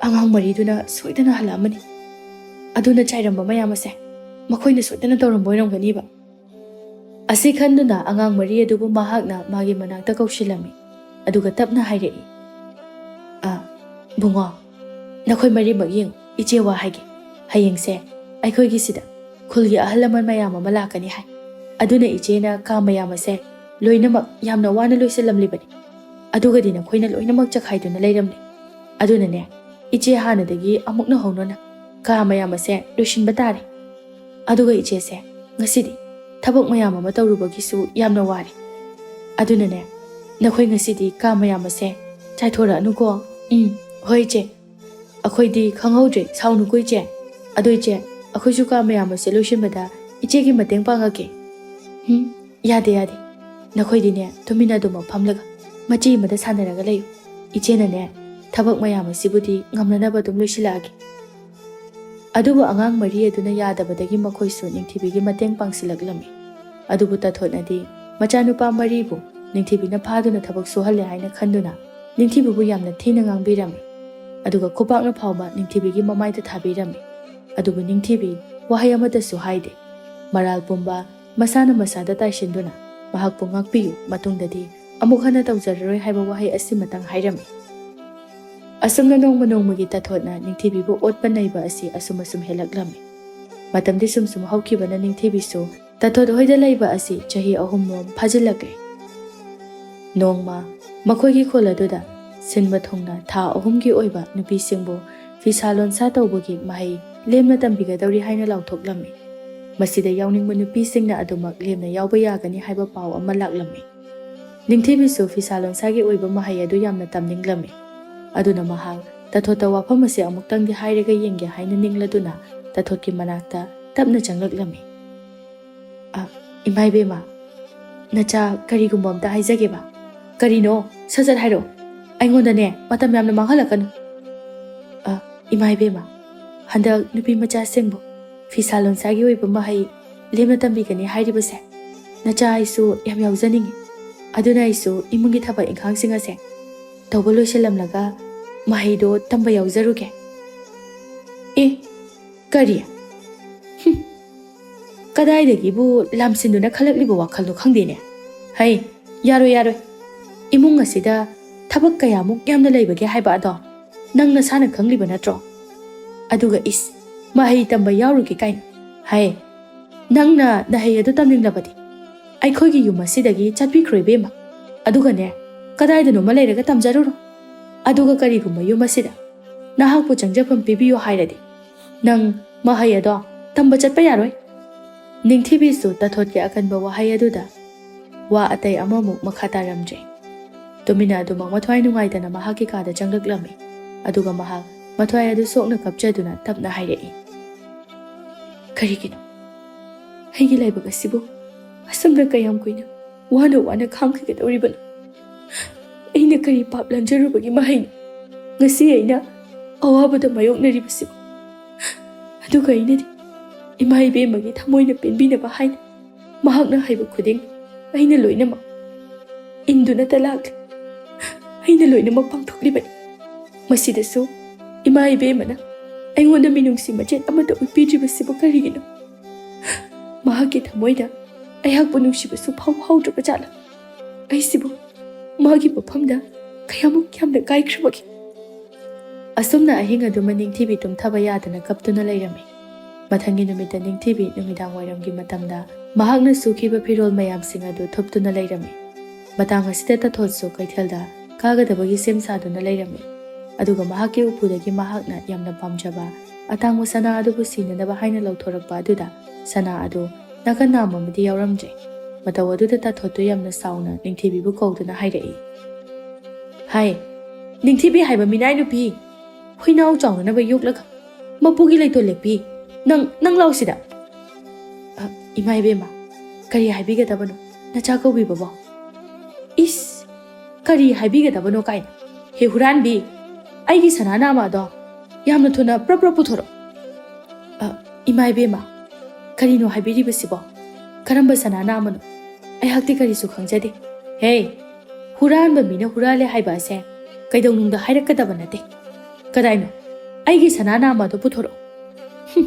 "ꯑꯉꯥꯡ ꯃꯔꯤꯗꯨꯅ ꯁꯣꯏꯗꯅ ꯍꯜꯂꯛꯑꯃꯅꯤ꯫ ꯑꯗꯨꯅ ꯆꯥꯏꯔꯝꯕ ꯃꯌꯥꯝ ꯑꯁꯦ ꯃꯈꯣꯏꯅ ꯁꯣꯏꯗꯅ ꯇꯧꯔꯝꯕ ꯑꯣꯏꯔꯝꯒꯅꯤꯕ꯫" ꯑꯁꯤ ꯈꯟꯗꯨꯅ ꯑꯉꯥꯡ ꯃꯔꯤ ꯑꯗꯨꯕꯨ ꯃꯍꯥꯛꯅ ꯃꯥꯒꯤ ꯃꯅꯥꯛꯇ ꯀꯧꯁꯤꯜꯂꯝꯃꯤ꯫ ꯑꯗꯨꯒ ꯇꯞꯅ ꯍꯥꯏꯔꯛꯏ, "ꯑ, ꯕꯨꯡꯉꯣ, ꯅꯈꯣꯏ ꯃꯔꯤꯃꯛ ꯌꯦꯡꯉꯨ, ꯏꯆꯦ ꯋꯥ ꯍꯥꯏꯒꯦ꯫ ꯍꯌꯦꯡꯁꯦ ꯑꯩꯈꯣꯏꯒꯤ ꯁꯤꯗ ꯈꯨꯜꯒꯤ ꯑꯍꯜ ꯂꯃꯟ ꯃꯌꯥꯝ ꯑꯃ ꯂꯥꯛꯀꯅꯤ ꯍꯥꯏ꯫ ꯑꯗꯨꯅ ꯏꯆꯦꯅ ꯀꯥ ꯃꯌꯥꯝ ꯑꯁꯦ ꯂꯣꯏꯅꯃꯛ ꯌꯥꯝꯅ ꯋꯥꯅ ꯂꯣꯏꯁꯤꯜꯂꯝꯂꯤꯕꯅꯤ꯫ ꯑꯗꯨꯒꯗꯤ ꯅꯈꯣꯏꯅ ꯂꯣꯏꯅꯃꯛ ꯆꯈꯥꯏꯗꯨꯅ ꯂꯩꯔꯝꯂꯦ꯫ ꯑꯗꯨꯅꯅꯦ, ꯏꯆꯦ ꯍꯥꯟꯅꯗꯒꯤ ꯑꯃꯨꯛꯅ ꯍꯧꯅꯅ ꯀꯥ ꯃꯌꯥꯝ ꯑꯁꯦ ꯂꯣꯏꯁꯤꯟꯕ ꯇꯥꯔꯦ꯫ ꯑꯗꯨꯒ ꯏꯆꯦꯁꯦ, ꯉꯁꯤꯗꯤ ꯊꯕꯛ ꯃꯌꯥꯝ ꯑꯃ ꯇꯧꯔꯨꯕꯒꯤꯁꯨ ꯌꯥꯝꯅ ꯋꯥꯔꯦ꯫ ꯑꯗꯨꯅꯅꯦ, ꯅꯈꯣꯏ ꯉꯁꯤꯗꯤ ꯀꯥ ꯃꯌꯥꯝ ꯑꯁꯦ ꯆꯥꯏꯊꯣꯔꯛꯑꯅꯨꯀꯣ꯫" "ꯎꯝ, ꯍꯣꯏ ꯏꯆꯦ꯫ ꯑꯩꯈꯣꯏꯗꯤ ꯈꯪꯍꯧꯗ꯭ꯔꯦ, ꯁꯥꯎꯅꯨꯀꯣ ꯏꯆꯦ꯫ ꯑꯗꯣ ꯏꯆꯦ, ꯑꯩꯈꯣꯏꯁꯨ ꯀꯥ ꯃꯌꯥꯝ ꯑꯁꯦ ꯂꯣꯏꯁꯤꯟꯕꯗ ꯏꯆꯦꯒꯤ ꯃꯇꯦꯡ ꯄꯥꯡꯉꯛꯀꯦ꯫" "ꯎꯝ, ꯌꯥꯗꯦ, ꯌꯥꯗꯦ꯫ ꯅꯈꯣꯏꯗꯤꯅꯦ, ꯇꯨꯃꯤꯟꯅ ꯑꯗꯨꯃꯛ ꯐꯝꯂꯒ ꯃꯆꯤ ꯑꯃꯗ ꯁꯥꯟꯅꯔꯒ ꯂꯩꯌꯨ꯫ ꯏꯆꯦꯅꯅꯦ, ꯊꯕꯛ ꯃꯌꯥꯝ ꯑꯁꯤꯕꯨꯗꯤ ꯉꯝꯅꯅꯕ ꯑꯗꯨꯝ ꯂꯣꯏꯁꯤꯜꯂꯛꯑꯒꯦ꯫" ꯑꯗꯨꯕꯨ ꯑꯉꯥꯡ ꯃꯔꯤ ꯑꯗꯨꯅ ꯌꯥꯗꯕꯗꯒꯤ ꯃꯈꯣꯏꯁꯨ ꯅꯤꯡꯊꯤꯕꯤꯒꯤ ꯃꯇꯦꯡ ꯄꯥꯡꯁꯤꯜꯂꯛꯂꯝꯃꯤ꯫ ꯑꯗꯨꯕꯨ ꯇꯥꯊꯣꯠꯅꯗꯤ ꯃꯆꯥꯅꯨꯄꯥ ꯃꯔꯤꯕꯨ ꯅꯤꯡꯊꯤꯕꯤꯅ ꯐꯥꯗꯨꯅ ꯊꯕꯛ ꯁꯨꯍꯜꯂꯦ ꯍꯥꯏꯅ ꯈꯟꯗꯨꯅ ꯅꯤꯡꯊꯤꯕꯤꯕꯨ ꯌꯥꯝꯅ ꯊꯤꯅ ꯉꯥꯡꯕꯤꯔꯝꯃꯤ꯫ ꯑꯗꯨꯒ ꯈꯨꯄꯥꯛꯅ ꯐꯥꯎꯕ ꯅꯤꯡꯊꯤꯕꯤꯒꯤ ꯃꯃꯥꯏꯗ ꯊꯥꯕꯤꯔꯝꯃꯤ꯫ ꯑꯗꯨꯕꯨ ꯅꯤꯡꯊꯤꯕꯤ ꯋꯥꯍꯩ ꯑꯃꯠꯇꯁꯨ ꯍꯥꯏꯗꯦ꯫ ꯃꯔꯥꯜ ꯄꯨꯝꯕ ꯃꯁꯥꯅ ꯃꯁꯥꯗ ꯇꯥꯏꯁꯤꯟꯗꯨꯅ ꯃꯍꯥꯛꯄꯨ ꯉꯥꯛꯄꯤꯌꯨ, ꯃꯇꯨꯡꯗꯗꯤ ꯑꯃꯨꯛ ꯍꯟꯅ ꯇꯧꯖꯔꯔꯣꯏ ꯍꯥꯏꯕ ꯋꯥꯍꯩ ꯑꯁꯤꯃꯇꯪ ꯍꯥꯏꯔꯝꯃꯤ꯫ ꯑꯁꯨꯝꯅ ꯅꯣꯡꯃ ꯅꯣꯡꯃꯒꯤ ꯇꯥꯊꯣꯠꯅ ꯅꯤꯡꯊꯤꯕꯤꯕꯨ ꯑꯣꯠꯄ ꯅꯩꯕ ꯑꯁꯤ ꯑꯁꯨꯝ ꯑꯁꯨꯝ ꯍꯦꯜꯂꯛꯂꯝꯃꯤ꯫ ꯃꯇꯝꯗꯤ ꯁꯨꯝ ꯁꯨꯝ ꯍꯧꯈꯤꯕꯅ ꯅꯤꯡꯊꯤꯕꯤꯁꯨ ꯇꯥꯊꯣꯠ ꯍꯣꯏꯗ ꯂꯩꯕ ꯑꯁꯤ ꯆꯍꯤ ꯑꯍꯨꯝꯔꯣꯝ ꯐꯥꯖꯤꯜꯂꯛꯂꯦ꯫ ꯅꯣꯡꯃ ꯃꯈꯣꯏꯒꯤ ꯈꯨꯜ ꯑꯗꯨꯗ ꯁꯤꯟꯕ ꯊꯨꯡꯅ ꯊꯥ ꯑꯍꯨꯝꯒꯤ ꯑꯣꯏꯕ ꯅꯨꯄꯤꯁꯤꯡꯕꯨ ꯐꯤꯁꯥ ꯂꯣꯟꯁꯥ ꯇꯧꯕꯒꯤ ꯃꯍꯩ ꯂꯦꯝꯅ ꯇꯝꯕꯤꯒꯗꯧꯔꯤ ꯍꯥꯏꯅ ꯂꯥꯎꯊꯣꯛꯂꯝꯃꯤ꯫ ꯃꯁꯤꯗ ꯌꯥꯎꯅꯤꯡꯕ ꯅꯨꯄꯤꯁꯤꯡꯅ ꯑꯗꯨꯃꯛ ꯂꯦꯝꯅ ꯌꯥꯎꯕ ꯌꯥꯒꯅꯤ ꯍꯥꯏꯕ ꯄꯥꯎ ꯑꯃ ꯂꯥꯛꯂꯝꯃꯤ꯫ ꯅꯤꯡꯊꯤꯕꯤꯁꯨ ꯐꯤꯁꯥ ꯂꯣꯟꯁꯥꯒꯤ ꯑꯣꯏꯕ ꯃꯍꯩ ꯑꯗꯨ ꯌꯥꯝꯅ ꯇꯝꯅꯤꯡꯂꯝꯃꯤ꯫ ꯑꯗꯨꯅ ꯃꯍꯥꯛ ꯇꯥꯊꯣꯠꯇ ꯋꯥꯐꯝ ꯑꯁꯤ ꯑꯃꯨꯛꯇꯪꯗꯤ ꯍꯥꯏꯔꯒ ꯌꯦꯡꯒꯦ ꯍꯥꯏꯅ ꯅꯤꯡꯂꯗꯨꯅ ꯇꯥꯊꯣꯠꯀꯤ ꯃꯅꯥꯛꯇ ꯇꯞꯅ ꯆꯪꯂꯛꯂꯝꯃꯤ꯫ "ꯑ, ꯏꯃꯥ ꯏꯕꯦꯝꯃ, ꯅꯆꯥ ꯀꯔꯤꯒꯨꯝꯕ ꯑꯝꯇ ꯍꯥꯏꯖꯒꯦꯕ꯫" "ꯀꯔꯤꯅꯣ? ꯁꯠ ꯁꯠ ꯍꯥꯏꯔꯛꯑꯣ꯫ ꯑꯩꯉꯣꯟꯗꯅꯦ ꯃꯇꯝ ꯌꯥꯝꯅ ꯃꯥꯡꯍꯜꯂꯛꯀꯅꯨ꯫" "ꯑ, ꯏꯃꯥ ꯏꯕꯦꯝꯃ, ꯍꯟꯗꯛ ꯅꯨꯄꯤ ꯃꯆꯥꯁꯤꯡꯕꯨ ꯐꯤꯁꯥ ꯂꯣꯟꯁꯥꯒꯤ ꯑꯣꯏꯕ ꯃꯍꯩ ꯂꯦꯝꯅ ꯇꯝꯕꯤꯒꯅꯤ ꯍꯥꯏꯔꯤꯕꯁꯦ, ꯅꯆꯥ ꯑꯩꯁꯨ ꯌꯥꯝ ꯌꯥꯎꯖꯅꯤꯡꯉꯤ꯫ ꯑꯗꯨꯅ ꯑꯩꯁꯨ ꯏꯃꯨꯡꯒꯤ ꯊꯕꯛ ꯏꯪꯈꯥꯡꯁꯤꯡ ꯑꯁꯦ ꯇꯧꯕ ꯂꯣꯏꯁꯤꯜꯂꯝꯂꯒ ꯃꯍꯩꯗꯣ ꯇꯝꯕ ꯌꯥꯎꯖꯔꯨꯒꯦ꯫" "ꯑꯦ, ꯀꯔꯤ? ꯍꯨꯝ, ꯀꯗꯥꯏꯗꯒꯤꯕꯨ ꯂꯥꯝꯁꯤꯟꯗꯨꯅ ꯈꯜꯂꯛꯂꯤꯕ ꯋꯥꯈꯜꯅꯣ ꯈꯪꯗꯦꯅꯦ꯫ ꯍꯩ, ꯌꯥꯔꯣꯏ, ꯌꯥꯔꯣꯏ꯫ ꯏꯃꯨꯡ ꯑꯁꯤꯗ ꯊꯕꯛ ꯀꯌꯥꯃꯨꯛ ꯌꯥꯝꯅ ꯂꯩꯕꯒꯦ ꯍꯥꯏꯕ ꯑꯗꯣ ꯅꯪ ꯅꯁꯥꯅ ꯈꯪꯂꯤꯕ ꯅꯠꯇ꯭ꯔꯣ? ꯑꯗꯨꯒ ꯏꯁ, ꯃꯍꯩ ꯇꯝꯕ ꯌꯥꯎꯔꯨꯒꯦ ꯀꯥꯏꯅ꯫ ꯍꯩ, ꯅꯪꯅ ꯅꯍꯩ ꯑꯗꯨ ꯇꯝꯅꯤꯡꯂꯕꯗꯤ ꯑꯩꯈꯣꯏꯒꯤ ꯌꯨꯝ ꯑꯁꯤꯗꯒꯤ ꯆꯠꯄꯤꯈ꯭ꯔꯣ ꯏꯕꯦꯝꯃ꯫ ꯑꯗꯨꯒꯅꯦ, ꯀꯗꯥꯏꯗꯅꯣꯃ ꯂꯩꯔꯒ ꯇꯝꯖꯔꯨꯔꯣ꯫ ꯑꯗꯨꯒ ꯀꯔꯤꯒꯨꯝꯕ ꯌꯨꯝ ꯑꯁꯤꯗ ꯅꯍꯥꯛꯄꯨ ꯆꯪꯖꯐꯝ ꯄꯤꯕꯤꯌꯨ ꯍꯥꯏꯔꯗꯤ ꯅꯪ ꯃꯍꯩ ꯑꯗꯣ ꯇꯝꯕ ꯆꯠꯄ ꯌꯥꯔꯣꯏ꯫" ꯅꯤꯡꯊꯤꯕꯤꯁꯨ ꯇꯥꯊꯣꯠꯀꯤ ꯑꯀꯟꯕ ꯋꯥꯍꯩ ꯑꯗꯨꯗ ꯋꯥ ꯑꯇꯩ ꯑꯃꯃꯨꯛ ꯃꯈꯥ ꯇꯥꯔꯝꯗ꯭ꯔꯦ꯫ ꯇꯨꯃꯤꯟꯅ ꯑꯗꯨꯃꯛ ꯃꯊ꯭ꯋꯥꯏ ꯅꯨꯡꯉꯥꯏꯇꯅ ꯃꯍꯥꯛꯀꯤ ꯀꯥꯗ ꯆꯪꯂꯛꯂꯝꯃꯤ꯫ ꯑꯗꯨꯒ ꯃꯍꯥꯛ ꯃꯊ꯭ꯋꯥꯏ ꯑꯗꯨ ꯁꯣꯛꯅ ꯀꯞꯆꯗꯨꯅ ꯇꯞꯅ ꯍꯥꯏꯔꯛꯏ, "ꯀꯔꯤꯒꯤꯅꯣ ꯑꯩꯒꯤ ꯂꯥꯏꯕꯛ ꯑꯁꯤꯕꯨ ꯑꯁꯨꯝꯅ ꯀꯌꯥꯝ ꯀꯨꯏꯅ ꯋꯥꯅ ꯋꯥꯅ ꯈꯥꯡꯈꯤꯒꯗꯧꯔꯤꯕꯅꯣ? ꯑꯩꯅ ꯀꯔꯤ ꯄꯥꯞ ꯂꯥꯟꯖꯔꯨꯕꯒꯤ ꯃꯍꯩꯅꯣ ꯉꯁꯤ ꯑꯩꯅ ꯑꯋꯥꯕꯗ ꯃꯥꯌꯣꯛꯅꯔꯤꯕꯁꯤꯕꯨ?" ꯑꯗꯨꯒ ꯑꯩꯅꯗꯤ ꯏꯃꯥ ꯏꯕꯦꯝꯃꯒꯤ ꯊꯃꯣꯏꯅ ꯄꯦꯟꯕꯤꯅꯕ ꯍꯥꯏꯅ ꯃꯍꯥꯛꯅ ꯍꯥꯏꯕ ꯈꯨꯗꯤꯡ ꯑꯩꯅ ꯂꯣꯏꯅꯃꯛ ꯏꯟꯗꯨꯅꯇ ꯂꯥꯛꯂꯤ꯫ ꯑꯩꯅ ꯂꯣꯏꯅꯃꯛ ꯄꯥꯡꯊꯣꯛꯂꯤꯕꯅꯤ꯫ ꯃꯁꯤꯗꯁꯨ ꯏꯃꯥ ꯏꯕꯦꯝꯃꯅ ꯑꯩꯉꯣꯟꯗ ꯃꯤꯅꯨꯡꯁꯤ ꯃꯆꯦꯠ ꯑꯃꯠꯇ ꯎꯠꯄꯤꯗ꯭ꯔꯤꯕꯁꯤꯕꯨ ꯀꯔꯤꯒꯤꯅꯣ? ꯃꯍꯥꯛꯀꯤ ꯊꯃꯣꯏꯗ ꯑꯩꯍꯥꯛꯄꯨ ꯅꯨꯡꯁꯤꯕꯁꯨ ꯐꯥꯎ ꯐꯥꯎꯗ꯭ꯔꯕ ꯖꯥꯠꯂ? ꯑꯩꯁꯤꯕꯨ ꯃꯥꯒꯤ ꯃꯐꯝꯗ ꯀꯌꯥꯃꯨꯛ ꯌꯥꯝꯅ ꯀꯥꯏꯈ꯭ꯔꯕꯒꯦ? ꯑꯁꯨꯝꯅ ꯑꯍꯤꯡ ꯑꯗꯨꯃ ꯅꯤꯡꯊꯤꯕꯤ ꯇꯨꯝꯊꯕ ꯌꯥꯗꯅ ꯀꯞꯇꯨꯅ ꯂꯩꯔꯝꯃꯤ꯫ ꯃꯊꯪꯒꯤ ꯅꯨꯃꯤꯠꯇ ꯅꯤꯡꯊꯤꯕꯤ ꯅꯨꯃꯤꯗꯥꯡ ꯋꯥꯏꯔꯝꯒꯤ ꯃꯇꯝꯗ ꯃꯍꯥꯛꯅ ꯁꯨꯈꯤꯕ ꯐꯤꯔꯣꯜ ꯃꯌꯥꯝꯁꯤꯡ ꯑꯗꯨ ꯊꯨꯞꯇꯨꯅ ꯂꯩꯔꯝꯃꯤ꯫ ꯃꯇꯥꯡ ꯑꯁꯤꯗ ꯇꯥꯊꯣꯠꯁꯨ ꯀꯩꯊꯦꯜꯗ ꯀꯥꯒꯗꯕꯒꯤ ꯁꯦꯝ ꯁꯥꯗꯨꯅ ꯂꯩꯔꯝꯃꯤ꯫ ꯑꯗꯨꯒ ꯃꯍꯥꯛꯀꯤ ꯎꯄꯨꯗꯒꯤ ꯃꯍꯥꯛꯅ ꯌꯥꯝꯅ ꯄꯥꯝꯖꯕ ꯑꯇꯥꯡꯕ ꯁꯅꯥ ꯑꯗꯨꯕꯨ ꯁꯤꯅꯅꯕ ꯍꯥꯏꯅ ꯂꯧꯊꯣꯔꯛꯄ ꯑꯗꯨꯗ ꯁꯅꯥ ꯑꯗꯨ ꯅꯥꯀꯟ ꯅꯥꯝ ꯑꯃꯗꯤ ꯌꯥꯎꯔꯝꯗ꯭ꯔꯦ꯫ ꯃꯇꯧ ꯑꯗꯨꯗ ꯇꯥꯊꯣꯠꯇꯨ ꯌꯥꯝꯅ ꯁꯥꯎꯅ ꯅꯤꯡꯊꯤꯕꯤꯕꯨ ꯀꯧꯗꯨꯅ ꯍꯥꯏꯔꯛꯏ꯫ ꯍꯥꯏ, ꯅꯤꯡꯊꯤꯕꯤ ꯍꯥꯏꯕ ꯃꯤꯅꯥꯏ ꯅꯨꯄꯤ, ꯍꯨꯏꯅꯥꯎ ꯆꯥꯎꯅꯅꯕ ꯌꯣꯛꯂꯒ ꯃꯄꯨꯒꯤ ꯂꯩꯇꯣꯟ ꯂꯦꯞꯄꯤ꯫ ꯅꯪ, ꯅꯪ ꯂꯥꯎꯁꯤꯗ꯫ ꯑ, ꯏꯃꯥ ꯏꯕꯦꯝꯃ, ꯀꯔꯤ ꯍꯥꯏꯕꯤꯒꯗꯕꯅꯣ ꯅꯆꯥ ꯀꯧꯕꯤꯕꯕꯣ? ꯏꯁ, ꯀꯔꯤ ꯍꯥꯏꯕꯤꯒꯗꯕꯅꯣ ꯀꯥꯏꯅ꯫ ꯍꯦ ꯍꯨꯔꯥꯟꯕꯤ, ꯑꯩꯒꯤ ꯁꯅꯥ ꯅꯥꯃꯗꯣ ꯌꯥꯝꯅ ꯊꯨꯅ ꯄ꯭ꯔꯞ ꯄ꯭ꯔꯞ ꯄꯨꯊꯣꯔꯛꯑꯣ꯫ ꯑ, ꯏꯃꯥ ꯏꯕꯦꯝꯃ, ꯀꯔꯤꯅꯣ ꯍꯥꯏꯕꯤꯔꯤꯕꯁꯤꯕꯣ? ꯀꯔꯝꯕ ꯁꯅꯥ ꯅꯥꯃꯅꯣ? ꯑꯩꯍꯥꯛꯇꯤ ꯀꯔꯤꯁꯨ ꯈꯪꯖꯗꯦ꯫ ꯍꯦ, ꯍꯨꯔꯥꯟꯕ ꯃꯤꯅ ꯍꯨꯔꯥꯜꯂꯦ ꯍꯥꯏꯕ ꯑꯁꯦ ꯀꯩꯗꯧꯅꯨꯡꯗ ꯍꯥꯏꯔꯛꯀꯗꯕ ꯅꯠꯇꯦ꯫ ꯀꯗꯥꯏꯅꯣ? ꯑꯩꯒꯤ ꯁꯅꯥ ꯅꯥꯃꯗꯣ ꯄꯨꯊꯣꯔꯛꯑꯣ꯫ ꯍꯨꯝ,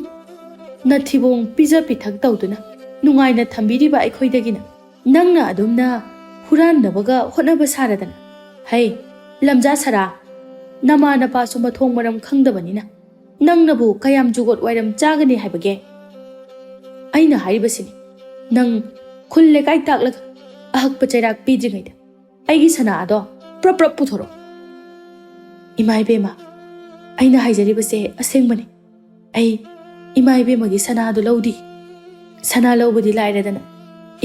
ꯅꯊꯤꯕꯣꯡ ꯄꯤꯖ ꯄꯤꯊꯛ ꯇꯧꯗꯨꯅ ꯅꯨꯡꯉꯥꯏꯅ ꯊꯝꯕꯤꯔꯤꯕ ꯑꯩꯈꯣꯏꯗꯒꯤꯅ ꯅꯪꯅ ꯑꯗꯨꯝꯅ ꯍꯨꯔꯥꯟꯅꯕꯒ ꯍꯣꯠꯅꯕ ꯁꯥꯔꯗꯅ꯫ ꯍꯩ, ꯂꯝꯖꯥ ꯁꯔꯥ, ꯅꯃꯥ ꯅꯄꯥꯁꯨ ꯃꯊꯣꯡ ꯃꯔꯝ ꯈꯪꯗꯕꯅꯤꯅ ꯅꯪꯅꯕꯨ ꯀꯌꯥꯝ ꯖꯨꯒꯣꯠ ꯋꯥꯏꯔꯝ ꯆꯥꯒꯅꯤ ꯍꯥꯏꯕꯒꯦ? ꯑꯩꯅ ꯍꯥꯏꯔꯤꯕꯁꯤꯅꯤ, ꯅꯪ ꯈꯨꯜ ꯂꯩꯀꯥꯏ ꯇꯥꯛꯂꯒ ꯑꯍꯛꯄ ꯆꯩꯔꯥꯛ ꯄꯤꯗ꯭ꯔꯤꯉꯩꯗ ꯑꯩꯒꯤ ꯁꯅꯥ ꯑꯗꯣ ꯄ꯭ꯔꯞ ꯄ꯭ꯔꯞ ꯄꯨꯊꯣꯔꯛꯑꯣ꯫ ꯏꯃꯥ ꯏꯕꯦꯝꯃ, ꯑꯩꯅ ꯍꯥꯏꯖꯔꯤꯕꯁꯦ ꯑꯁꯦꯡꯕꯅꯤ꯫ ꯑꯩ ꯏꯃꯥ ꯏꯕꯦꯝꯃꯒꯤ ꯁꯅꯥꯗꯨ ꯂꯧꯗꯤ꯫ ꯁꯅꯥ ꯂꯧꯕꯗꯤ ꯂꯥꯏꯔꯗꯅ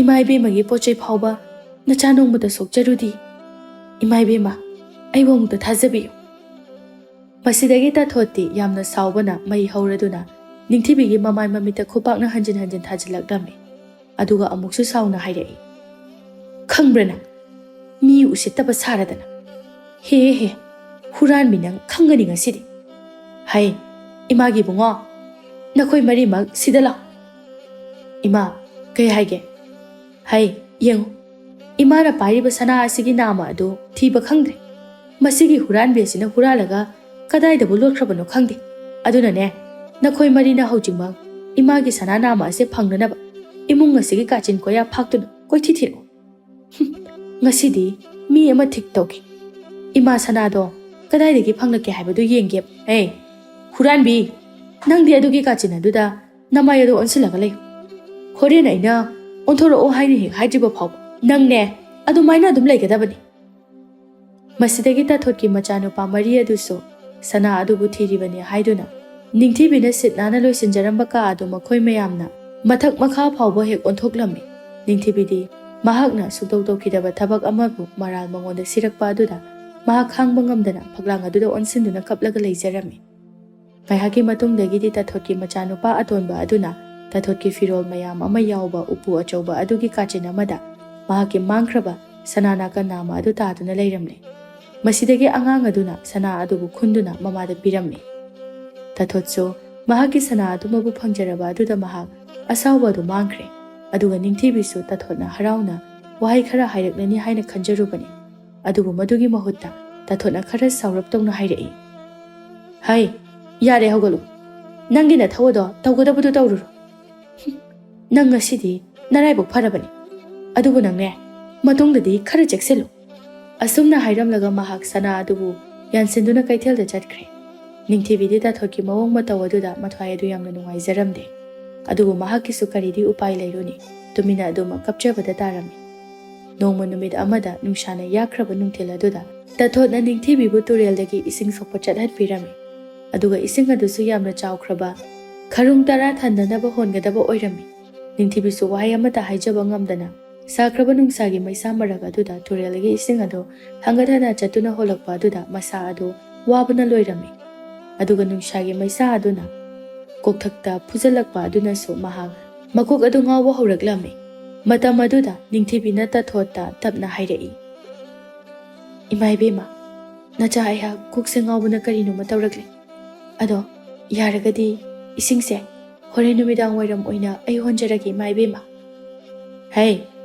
ꯏꯃꯥ ꯏꯕꯦꯝꯃꯒꯤ ꯄꯣꯠ ꯆꯩ ꯐꯥꯎꯕ ꯅꯆꯥ ꯅꯣꯡꯃꯇ ꯁꯣꯛꯆꯔꯨꯗꯤ꯫ ꯏꯃꯥ ꯏꯕꯦꯝꯃ, ꯑꯩꯕꯨ ꯑꯃꯨꯛꯇ ꯊꯥꯖꯕꯤꯌꯨ꯫ ꯃꯁꯤꯗꯒꯤ ꯇꯥꯊꯣꯠꯇꯤ ꯌꯥꯝꯅ ꯁꯥꯎꯕꯅ ꯃꯩ ꯍꯧꯔꯗꯨꯅ ꯅꯤꯡꯊꯤꯕꯤꯒꯤ ꯃꯃꯥꯏ ꯃꯃꯤꯠꯇ ꯈꯨꯄꯥꯛꯅ ꯍꯟꯖꯤꯟ ꯍꯟꯖꯤꯟ ꯊꯥꯖꯤꯜꯂꯛꯂꯝꯃꯤ꯫ ꯑꯗꯨꯒ ꯑꯃꯨꯛꯁꯨ ꯁꯥꯎꯅ ꯍꯥꯏꯔꯛꯏ, "ꯈꯪꯕ꯭ꯔꯥ ꯅꯪ? ꯃꯤ ꯎꯁꯤꯠꯇꯕ ꯁꯥꯔꯗꯅ꯫ ꯍꯦ ꯍꯦ, ꯍꯨꯔꯥꯟꯕꯤ ꯅꯪ ꯈꯪꯒꯅꯤ ꯉꯁꯤꯗꯤ꯫ ꯍꯩ, ꯏꯃꯥꯒꯤ ꯏꯕꯨꯡꯉꯣ, ꯅꯈꯣꯏ ꯃꯔꯤꯃꯛ ꯁꯤꯗ ꯂꯥꯛꯑꯣ꯫" "ꯏꯃꯥ, ꯀꯩ ꯍꯥꯏꯒꯦ?" "ꯍꯩ, ꯌꯦꯡꯉꯨ, ꯏꯃꯥꯅ ꯄꯥꯏꯔꯤꯕ ꯁꯅꯥ ꯑꯁꯤꯒꯤ ꯅꯥꯃ ꯑꯗꯨ ꯊꯤꯕ ꯈꯪꯗ꯭ꯔꯦ꯫ ꯃꯁꯤꯒꯤ ꯍꯨꯔꯥꯟꯕꯤ ꯑꯁꯤꯅ ꯍꯨꯔꯥꯜꯂꯒ ꯀꯗꯥꯏꯗꯕꯨ ꯂꯣꯠꯈ꯭ꯔꯕꯅꯣ ꯈꯪꯗꯦ꯫ ꯑꯗꯨꯅꯅꯦ, ꯅꯈꯣꯏ ꯃꯔꯤꯅ ꯍꯧꯖꯤꯛꯃꯛ ꯏꯃꯥꯒꯤ ꯁꯅꯥ ꯅꯥꯃ ꯑꯁꯤ ꯐꯪꯅꯅꯕ ꯏꯃꯨꯡ ꯑꯁꯤꯒꯤ ꯀꯥꯆꯤꯟ ꯀꯣꯌꯥ ꯐꯥꯛꯇꯨꯅ ꯀꯣꯏꯊꯤ ꯊꯤꯔꯛꯎ꯫" "ꯍꯨꯝ, ꯉꯁꯤꯗꯤ ꯃꯤ ꯑꯃ ꯊꯤꯛ ꯇꯧꯒꯦ꯫ ꯏꯃꯥ ꯁꯅꯥꯗꯣ ꯀꯗꯥꯏꯗꯒꯤ ꯐꯪꯂꯛꯀꯦ ꯍꯥꯏꯕꯗꯨ ꯌꯦꯡꯒꯦ꯫ ꯑꯦ, ꯍꯨꯔꯥꯟꯕꯤ, ꯅꯪꯗꯤ ꯑꯗꯨꯒꯤ ꯀꯥꯆꯤꯟ ꯑꯗꯨꯗ ꯅꯃꯥꯏ ꯑꯗꯨ ꯑꯣꯟꯁꯤꯜꯂꯒ ꯂꯩꯌꯨ꯫ ꯍꯣꯔꯦꯟ ꯑꯩꯅ ꯑꯣꯟꯊꯣꯔꯛꯑꯣ ꯍꯥꯏꯅ ꯍꯦꯛ ꯍꯥꯏꯗ꯭ꯔꯤꯕ ꯐꯥꯎꯕ ꯅꯪꯅꯦ ꯑꯗꯨꯃꯥꯏꯅ ꯑꯗꯨꯝ ꯂꯩꯒꯗꯕꯅꯤ꯫" ꯃꯁꯤꯗꯒꯤ ꯇꯥꯊꯣꯠꯀꯤ ꯃꯆꯥꯅꯨꯄꯥ ꯃꯔꯤ ꯑꯗꯨꯁꯨ ꯁꯅꯥ ꯑꯗꯨꯕꯨ ꯊꯤꯔꯤꯕꯅꯤ ꯍꯥꯏꯗꯨꯅ ꯅꯤꯡꯊꯤꯕꯤꯅ ꯁꯤꯠ ꯅꯥꯟꯅ ꯂꯣꯏꯁꯤꯟꯖꯔꯝꯕ ꯀꯥ ꯑꯗꯨ ꯃꯈꯣꯏ ꯃꯌꯥꯝꯅ ꯃꯊꯛ ꯃꯈꯥ ꯐꯥꯎꯕ ꯍꯦꯛ ꯑꯣꯟꯊꯣꯛꯂꯝꯃꯤ꯫ ꯅꯤꯡꯊꯤꯕꯤꯗꯤ ꯃꯍꯥꯛꯅ ꯁꯨꯛꯇꯧ ꯇꯧꯈꯤꯗꯕ ꯊꯕꯛ ꯑꯃꯕꯨ ꯃꯔꯥꯜ ꯃꯉꯣꯟꯗ ꯁꯤꯔꯛꯄ ꯑꯗꯨꯗ ꯃꯍꯥꯛ ꯈꯥꯡꯕ ꯉꯝꯗꯅ ꯐꯛꯂꯥꯡ ꯑꯗꯨꯗ ꯑꯣꯟꯁꯤꯟꯗꯨꯅ ꯀꯞꯂꯒ ꯂꯩꯖꯔꯝꯃꯤ꯫ ꯉꯥꯏꯍꯥꯛꯀꯤ ꯃꯇꯨꯡꯗꯒꯤꯗꯤ ꯇꯥꯊꯣꯠꯀꯤ ꯃꯆꯥꯅꯨꯄꯥ ꯑꯇꯣꯟꯕ ꯑꯗꯨꯅ ꯇꯥꯊꯣꯠꯀꯤ ꯐꯤꯔꯣꯜ ꯃꯌꯥꯝ ꯑꯃ ꯌꯥꯎꯕ ꯎꯄꯨ ꯑꯆꯧꯕ ꯑꯗꯨꯒꯤ ꯀꯥꯆꯤꯟ ꯑꯃꯗ ꯃꯍꯥꯛꯀꯤ ꯃꯥꯡꯈ꯭ꯔꯕ ꯁꯅꯥ ꯅꯥꯀꯟ ꯅꯥꯝꯃ ꯑꯗꯨ ꯇꯥꯗꯨꯅ ꯂꯩꯔꯝꯂꯦ꯫ ꯃꯁꯤꯗꯒꯤ ꯑꯉꯥꯡ ꯑꯗꯨꯅ ꯁꯅꯥ ꯑꯗꯨꯕꯨ ꯈꯨꯟꯗꯨꯅ ꯃꯃꯥꯗ ꯄꯤꯔꯝꯃꯤ꯫ ꯇꯥꯊꯣꯠꯁꯨ ꯃꯍꯥꯛꯀꯤ ꯁꯅꯥ ꯑꯗꯨꯃꯕꯨ ꯐꯪꯖꯔꯕ ꯑꯗꯨꯗ ꯃꯍꯥꯛ ꯑꯁꯥꯎꯕ ꯑꯗꯨ ꯃꯥꯡꯈ꯭ꯔꯦ꯫ ꯑꯗꯨꯒ ꯅꯤꯡꯊꯤꯕꯤꯁꯨ ꯇꯥꯊꯣꯠꯅ ꯍꯔꯥꯎꯅ ꯋꯥꯍꯩ ꯈꯔ ꯍꯥꯏꯔꯛꯂꯅꯤ ꯍꯥꯏꯅ ꯈꯟꯖꯔꯨꯕꯅꯤ꯫ ꯑꯗꯨꯕꯨ ꯃꯗꯨꯒꯤ ꯃꯍꯨꯠꯇ ꯇꯥꯊꯣꯠꯅ ꯈꯔ ꯁꯥꯎꯔꯞ ꯇꯧꯅ ꯍꯥꯏꯔꯛꯏ, "ꯍꯩ, ꯌꯥꯔꯦ, ꯍꯧꯒꯠꯂꯨ꯫ ꯅꯪꯒꯤ ꯅꯊꯧ ꯑꯗꯣ ꯇꯧꯒꯗꯕꯗꯨ ꯇꯧꯔꯨꯔꯣ꯫ ꯅꯪ ꯉꯁꯤꯗꯤ ꯅꯔꯥꯏꯕꯛ ꯐꯔꯕꯅꯤ꯫ ꯑꯗꯨꯕꯨ ꯅꯪꯅꯦ, ꯃꯇꯨꯡꯗꯗꯤ ꯈꯔ ꯆꯦꯛꯁꯤꯜꯂꯨ꯫" ꯑꯁꯨꯝꯅ ꯍꯥꯏꯔꯝꯂꯒ ꯃꯍꯥꯛ ꯁꯅꯥ ꯑꯗꯨꯕꯨ ꯌꯥꯟꯁꯤꯟꯗꯨꯅ ꯀꯩꯊꯦꯜꯗ ꯆꯠꯈ꯭ꯔꯦ꯫ ꯅꯤꯡꯊꯤꯕꯤꯗꯤ ꯇꯥꯊꯣꯠꯀꯤ ꯃꯑꯣꯡ ꯃꯇꯧ ꯑꯗꯨꯗ ꯃꯊ꯭ꯋꯥꯏ ꯑꯗꯨ ꯌꯥꯝꯅ ꯅꯨꯡꯉꯥꯏꯖꯔꯝꯗꯦ꯫ ꯑꯗꯨꯕꯨ ꯃꯍꯥꯛꯀꯤꯁꯨ ꯀꯔꯤꯗꯤ ꯎꯄꯥꯏ ꯂꯩꯔꯨꯅꯤ? ꯇꯨꯃꯤꯟꯅ ꯑꯗꯨꯃꯛ ꯀꯞꯆꯕꯗ ꯇꯥꯔꯝꯃꯤ꯫ ꯅꯣꯡꯃ ꯅꯨꯃꯤꯠ ꯑꯃꯗ ꯅꯨꯡꯁꯥꯅ ꯌꯥꯛꯈ꯭ꯔꯕ ꯅꯨꯡꯊꯤꯜ ꯑꯗꯨꯗ ꯇꯥꯊꯣꯠꯅ ꯅꯤꯡꯊꯤꯕꯤꯕꯨ ꯇꯨꯔꯦꯜꯗꯒꯤ ꯏꯁꯤꯡ ꯁꯣꯛꯄ ꯆꯠꯍꯟꯕꯤꯔꯝꯃꯤ꯫ ꯑꯗꯨꯒ ꯏꯁꯤꯡ ꯑꯗꯨꯁꯨ ꯌꯥꯝꯅ ꯆꯥꯎꯈ꯭ꯔꯕ ꯈꯔꯨꯡ ꯇꯔꯥ ꯊꯟꯅꯅꯕ ꯍꯣꯟꯒꯗꯕ ꯑꯣꯏꯔꯝꯃꯤ꯫ ꯅꯤꯡꯊꯤꯕꯤꯁꯨ ꯋꯥꯍꯩ ꯑꯃꯠꯇ ꯍꯥꯏꯖꯕ ꯉꯝꯗꯅ ꯁꯥꯈ꯭ꯔꯕ ꯅꯨꯡꯁꯥꯒꯤ ꯃꯩꯁꯥ ꯃꯔꯛ ꯑꯗꯨꯗ ꯇꯨꯔꯦꯜꯒꯤ ꯏꯁꯤꯡ ꯑꯗꯨ ꯍꯪꯒꯠ ꯍꯟꯗ ꯆꯠꯇꯨꯅ ꯍꯣꯜꯂꯛꯄ ꯑꯗꯨꯗ ꯃꯁꯥ ꯑꯗꯨ ꯋꯥꯕꯅ ꯂꯣꯏꯔꯝꯃꯤ꯫ ꯑꯗꯨꯒ ꯅꯨꯡꯁꯥꯒꯤ ꯃꯩꯁꯥ ꯑꯗꯨꯅ ꯀꯣꯛꯊꯛꯇ ꯐꯨꯖꯜꯂꯛꯄ ꯑꯗꯨꯅꯁꯨ ꯃꯍꯥꯛ ꯃꯀꯣꯛ ꯑꯗꯨ ꯉꯥꯎꯕ ꯍꯧꯔꯛꯂꯝꯃꯤ꯫ ꯃꯇꯝ ꯑꯗꯨꯗ ꯅꯤꯡꯊꯤꯕꯤꯅ ꯇꯥꯊꯣꯠꯇ ꯇꯞꯅ ꯍꯥꯏꯔꯛꯏ, "ꯏꯃꯥ ꯏꯕꯦꯝꯃ, ꯅꯆꯥ ꯑꯩꯍꯥꯛ ꯀꯣꯛꯁꯦ ꯉꯥꯎꯕꯅ ꯀꯔꯤꯅꯣꯃ ꯇꯧꯔꯛꯂꯦ꯫ ꯑꯗꯣ ꯌꯥꯔꯒꯗꯤ ꯏꯁꯤꯡꯁꯦ ꯍꯣꯔꯦꯟ ꯅꯨꯃꯤꯗꯥꯡ ꯋꯥꯏꯔꯝ ꯑꯣꯏꯅ ꯑꯩ ꯍꯣꯟꯖꯔꯒꯦ, ꯏꯃꯥ ꯏꯕꯦꯝꯃ꯫" "ꯍꯩ,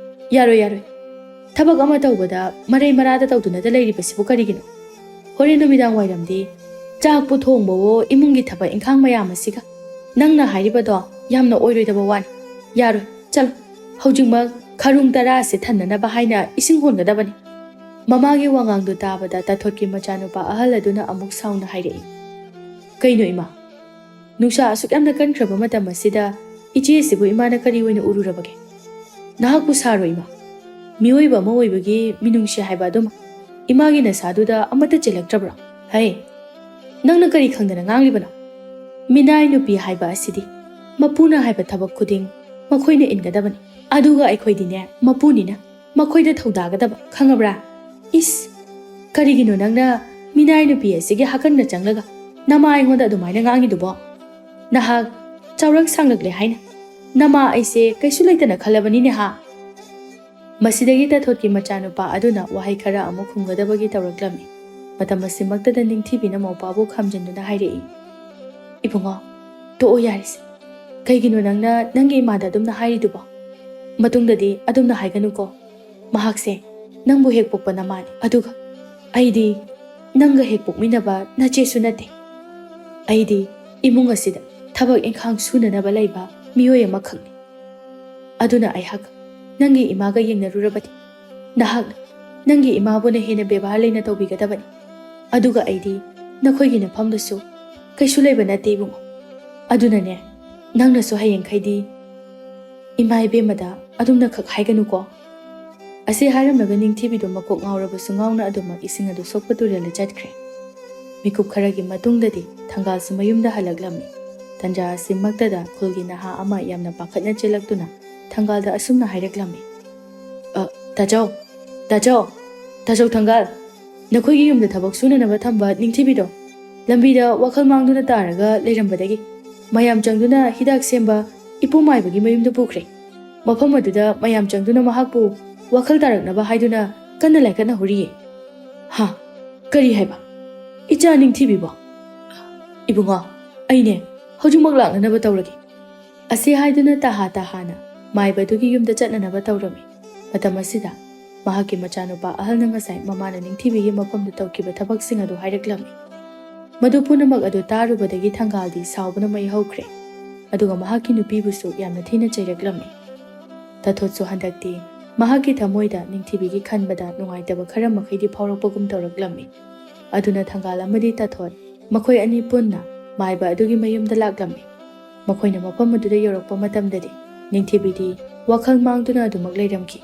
ꯌꯥꯔꯣꯏ, ꯌꯥꯔꯣꯏ꯫ ꯊꯕꯛ ꯑꯃ ꯇꯧꯕꯗ ꯃꯔꯩ ꯃꯔꯥꯗ ꯇꯧꯗꯨꯅꯗ ꯂꯩꯔꯤꯕꯁꯤꯕꯨ ꯀꯔꯤꯒꯤꯅꯣ? ꯍꯣꯔꯦꯟ ꯅꯨꯃꯤꯗꯥꯡ ꯋꯥꯏꯔꯝꯗꯤ ꯆꯥꯛꯄꯨ ꯊꯣꯡꯕꯋꯣ, ꯏꯃꯨꯡꯒꯤ ꯊꯕꯛ ꯏꯪꯈꯥꯡ ꯃꯌꯥꯝ ꯑꯁꯤꯒ꯫ ꯅꯪꯅ ꯍꯥꯏꯔꯤꯕꯗꯣ ꯌꯥꯝꯅ ꯑꯣꯏꯔꯣꯏꯗꯕ ꯋꯥꯅꯤ꯫ ꯌꯥꯔꯣꯏ, ꯆꯠꯂꯣ꯫ ꯍꯧꯖꯤꯛꯃꯛ ꯈꯔꯨꯡ ꯇꯔꯥ ꯑꯁꯤ ꯊꯟꯅꯅꯕ ꯍꯥꯏꯅ ꯏꯁꯤꯡ ꯍꯣꯟꯒꯗꯕꯅꯤ꯫" ꯃꯃꯥꯒꯤ ꯋꯥꯉꯥꯡꯗꯨ ꯇꯥꯕꯗ ꯇꯥꯊꯣꯠꯀꯤ ꯃꯆꯥꯅꯨꯄꯥ ꯑꯍꯜ ꯑꯗꯨꯅ ꯑꯃꯨꯛ ꯁꯥꯎꯅ ꯍꯥꯏꯔꯛꯏ, "ꯀꯩꯅꯣ ꯏꯃꯥ? ꯅꯨꯡꯁꯥ ꯑꯁꯨꯛ ꯌꯥꯝꯅ ꯀꯟꯈ꯭ꯔꯕ ꯃꯇꯝ ꯑꯁꯤꯗ ꯏꯆꯦ ꯑꯁꯤꯕꯨ ꯏꯃꯥꯅ ꯀꯔꯤ ꯑꯣꯏꯅ ꯎꯔꯨꯔꯕꯒꯦ? ꯅꯍꯥꯛꯄꯨ ꯁꯥꯔꯣ ꯏꯃꯥ꯫ ꯃꯤꯑꯣꯏꯕ ꯑꯃ ꯑꯣꯏꯕꯒꯤ ꯃꯤꯅꯨꯡꯁꯤ ꯍꯥꯏꯕ ꯑꯗꯨꯃ꯫ ꯏꯃꯥꯒꯤ ꯅꯁꯥꯗꯨꯗ ꯑꯃꯠꯇ ꯆꯦꯜꯂꯛꯇ꯭ꯔꯕ꯭ꯔꯣ? ꯍꯩ, ꯅꯪꯅ ꯀꯔꯤ ꯈꯪꯗꯅ ꯉꯥꯡꯂꯤꯕꯅꯣ? ꯃꯤꯅꯥꯏ ꯅꯨꯄꯤ ꯍꯥꯏꯕ ꯑꯁꯤꯗꯤ ꯃꯄꯨꯅ ꯍꯥꯏꯕ ꯊꯕꯛ ꯈꯨꯗꯤꯡ ꯃꯈꯣꯏꯅ ꯏꯟꯒꯗꯕꯅꯤ꯫ ꯑꯗꯨꯒ ꯑꯩꯈꯣꯏꯗꯤꯅꯦ, ꯃꯄꯨꯅꯤꯅ ꯃꯈꯣꯏꯗ ꯊꯧꯗꯥꯒꯗꯕ, ꯈꯪꯉꯕ꯭ꯔꯥ? ꯏꯁ, ꯀꯔꯤꯒꯤꯅꯣ ꯅꯪꯅ ꯃꯤꯅꯥꯏ ꯅꯨꯄꯤ ꯑꯁꯤꯒꯤ ꯍꯥꯀꯟꯅ ꯆꯪꯂꯒ ꯅꯃꯥ ꯑꯩꯉꯣꯟꯗ ꯑꯗꯨꯃꯥꯏꯅ ꯉꯥꯡꯉꯤꯗꯨꯕꯣ? ꯅꯍꯥꯛ ꯆꯥꯎꯔꯛ ꯁꯥꯡꯂꯛꯂꯦ ꯍꯥꯏꯅ ꯅꯃꯥ ꯑꯩꯁꯦ ꯀꯩꯁꯨ ꯂꯩꯇꯅ ꯈꯜꯂꯕꯅꯤꯅꯦ ꯍꯥ? ꯃꯁꯤꯗꯒꯤ ꯇꯥꯊꯣꯠꯀꯤ ꯃꯆꯥꯅꯨꯄꯥ ꯑꯗꯨꯅ ꯋꯥꯍꯩ ꯈꯔ ꯑꯃꯨꯛ ꯈꯨꯝꯒꯗꯕꯒꯤ ꯇꯧꯔꯛꯂꯝꯃꯤ꯫ ꯃꯇꯝ ꯑꯁꯤꯃꯛꯇꯗ ꯅꯤꯡꯊꯤꯕꯤꯅ ꯃꯧꯄꯥꯕꯨ ꯈꯥꯝꯖꯤꯟꯗꯨꯅ ꯍꯥꯏꯔꯛꯏ, "ꯏꯕꯨꯡꯉꯣ, ꯇꯣꯛꯑꯣ ꯌꯥꯔꯤꯁꯦ꯫ ꯀꯩꯒꯤꯅꯣ ꯅꯪꯅ ꯅꯪꯒꯤ ꯏꯃꯥꯗ ꯑꯗꯨꯝꯅ ꯍꯥꯏꯔꯤꯗꯨꯕꯣ? ꯃꯇꯨꯡꯗꯗꯤ ꯑꯗꯨꯝꯅ ꯍꯥꯏꯒꯅꯨꯀꯣ꯫ ꯃꯍꯥꯛꯁꯦ ꯅꯪꯕꯨ ꯍꯦꯛ ꯄꯣꯛꯄ ꯅꯃꯥꯅꯤ, ꯑꯗꯨꯒ ꯑꯩꯗꯤ ꯅꯪꯒ ꯍꯦꯛ ꯄꯣꯛꯃꯤꯟꯅꯕ ꯅꯆꯦꯁꯨ ꯅꯠꯇꯦ꯫ ꯑꯩꯗꯤ ꯏꯃꯨꯡ ꯑꯁꯤꯗ ꯊꯕꯛ ꯏꯪꯈꯥꯡ ꯁꯨꯅꯅꯕ ꯂꯩꯕ ꯃꯤꯑꯣꯏ ꯑꯃꯈꯛꯅꯤ꯫ ꯑꯗꯨꯅ ꯑꯩꯍꯥꯛ ꯅꯪꯒꯤ ꯏꯃꯥꯒ ꯌꯦꯡꯅꯔꯨꯔꯕꯗꯤ ꯅꯍꯥꯛꯅ ꯅꯪꯒꯤ ꯏꯃꯥꯕꯨꯅ ꯍꯦꯟꯅ ꯕꯦꯕꯥꯔ ꯂꯩꯅ ꯇꯧꯕꯤꯒꯗꯕꯅꯤ꯫ ꯑꯗꯨꯒ ꯑꯩꯗꯤ ꯅꯈꯣꯏꯒꯤ ꯅꯐꯝꯗꯁꯨ ꯀꯩꯁꯨ ꯂꯩꯕ ꯅꯠꯇꯦ ꯏꯕꯨꯡꯉꯣ꯫ ꯑꯗꯨꯅꯅꯦ, ꯅꯪꯅꯁꯨ ꯍꯌꯦꯡꯈꯩꯗꯤ ꯏꯃꯥ ꯏꯕꯦꯝꯃꯗ ꯑꯗꯨꯝꯅꯈꯛ ꯍꯥꯏꯒꯅꯨꯀꯣ"꯫ ꯑꯁꯤ ꯍꯥꯏꯔꯝꯂꯒ ꯅꯤꯡꯊꯤꯕꯤꯗꯨ ꯃꯀꯣꯛ ꯉꯥꯎꯔꯕꯁꯨ ꯉꯥꯎꯅ ꯑꯗꯨꯃꯛ ꯏꯁꯤꯡ ꯑꯗꯨ ꯁꯣꯛꯄ ꯇꯨꯔꯦꯜꯗ ꯆꯠꯈ꯭ꯔꯦ꯫ ꯃꯤꯀꯨꯞ ꯈꯔꯒꯤ ꯃꯇꯨꯡꯗꯗꯤ ꯊꯪꯒꯥꯜꯁꯨ ꯃꯌꯨꯝꯗ ꯍꯜꯂꯛꯂꯝꯃꯤ꯫ ꯇꯟꯖꯥ ꯑꯁꯤꯃꯛꯇꯗ ꯈꯨꯜꯒꯤ ꯅꯍꯥ ꯑꯃ ꯌꯥꯝꯅ ꯄꯥꯈꯠꯅ ꯆꯦꯜꯂꯛꯇꯨꯅ ꯊꯪꯒꯥꯜꯗ ꯑꯁꯨꯝꯅ ꯍꯥꯏꯔꯛꯂꯝꯃꯤ, "ꯑ, ꯇꯥꯆꯧ, ꯇꯥꯆꯧ, ꯇꯥꯆꯧ ꯊꯪꯒꯥꯜ, ꯅꯈꯣꯏꯒꯤ ꯌꯨꯝꯗ ꯊꯕꯛ ꯁꯨꯅꯅꯕ ꯊꯝꯕ ꯅꯤꯡꯊꯤꯕꯤꯗꯣ ꯂꯝꯕꯤꯗ ꯋꯥꯈꯜ ꯃꯥꯡꯗꯨꯅ ꯇꯥꯔꯒ ꯂꯩꯔꯝꯕꯗꯒꯤ ꯃꯌꯥꯝ ꯆꯪꯗꯨꯅ ꯍꯤꯗꯥꯛ ꯁꯦꯝꯕ ꯏꯄꯨ ꯃꯥꯏꯕꯒꯤ ꯃꯌꯨꯝꯗ ꯄꯨꯈ꯭ꯔꯦ꯫ ꯃꯐꯝ ꯑꯗꯨꯗ ꯃꯌꯥꯝ ꯆꯪꯗꯨꯅ ꯃꯍꯥꯛꯄꯨ ꯋꯥꯈꯜ ꯇꯥꯔꯛꯅꯕ ꯍꯥꯏꯗꯨꯅ ꯀꯟꯅ ꯂꯥꯏꯀꯠꯅ ꯍꯨꯔꯤꯌꯦ"꯫ "ꯍꯥ? ꯀꯔꯤ ꯍꯥꯏꯕ? ꯏꯆꯥ ꯅꯤꯡꯊꯤꯕꯤꯕꯣ?" "ꯏꯕꯨꯡꯉꯣ, ꯑꯩꯅꯦ, ꯍꯧꯖꯤꯛꯃꯛ ꯂꯥꯛꯅꯅꯕ ꯇꯧꯔꯒꯦ"꯫ ꯑꯁꯤ ꯍꯥꯏꯗꯨꯅ ꯇꯍꯥ ꯇꯍꯥꯅ ꯃꯥꯏꯕꯗꯨꯒꯤ ꯌꯨꯝꯗ ꯆꯠꯅꯅꯕ ꯇꯧꯔꯝꯃꯤ꯫ ꯃꯇꯝ ꯑꯁꯤꯗ ꯃꯍꯥꯛꯀꯤ ꯃꯆꯥꯅꯨꯄꯥ ꯑꯍꯜꯅ ꯉꯁꯥꯏ ꯃꯃꯥꯅ ꯅꯤꯡꯊꯤꯕꯤꯒꯤ ꯃꯐꯝꯗ ꯇꯧꯈꯤꯕ ꯊꯕꯛꯁꯤꯡ ꯑꯗꯨ ꯍꯥꯏꯔꯛꯂꯝꯃꯤ꯫ ꯃꯗꯨ ꯄꯨꯝꯅꯃꯛ ꯑꯗꯨ ꯇꯥꯔꯨꯕꯗꯒꯤ ꯊꯪꯒꯥꯜꯗꯤ ꯁꯥꯎꯕꯅ ꯃꯩ ꯍꯧꯈ꯭ꯔꯦ꯫ ꯑꯗꯨꯒ ꯃꯍꯥꯛꯀꯤ ꯅꯨꯄꯤꯕꯨꯁꯨ ꯌꯥꯝꯅ ꯊꯤꯅ ꯆꯩꯔꯛꯂꯝꯃꯤ꯫ ꯇꯥꯊꯣꯠꯁꯨ ꯍꯟꯗꯛꯇꯤ ꯃꯍꯥꯛꯀꯤ ꯊꯃꯣꯏꯗ ꯅꯤꯡꯊꯤꯕꯤꯒꯤ ꯈꯟꯕꯗ ꯅꯨꯡꯉꯥꯏꯇꯕ ꯈꯔ ꯃꯈꯩꯗꯤ ꯐꯥꯎꯔꯛꯄꯒꯨꯝ ꯇꯧꯔꯛꯂꯝꯃꯤ꯫ ꯑꯗꯨꯅ ꯊꯪꯒꯥꯜ ꯑꯃꯗꯤ ꯇꯥꯊꯣꯠ ꯃꯈꯣꯏ ꯑꯅꯤ ꯄꯨꯟꯅ ꯃꯥꯏꯕ ꯑꯗꯨꯒꯤ ꯃꯌꯨꯝꯗ ꯂꯥꯛꯂꯝꯃꯤ꯫ ꯃꯈꯣꯏꯅ ꯃꯐꯝ ꯑꯗꯨꯗ ꯌꯧꯔꯛꯄ ꯃꯇꯝꯗꯗꯤ ꯅꯤꯡꯊꯤꯕꯤꯗꯤ ꯋꯥꯈꯜ ꯃꯥꯡꯗꯨꯅ ꯑꯗꯨꯃꯛ ꯂꯩꯔꯝꯈꯤ꯫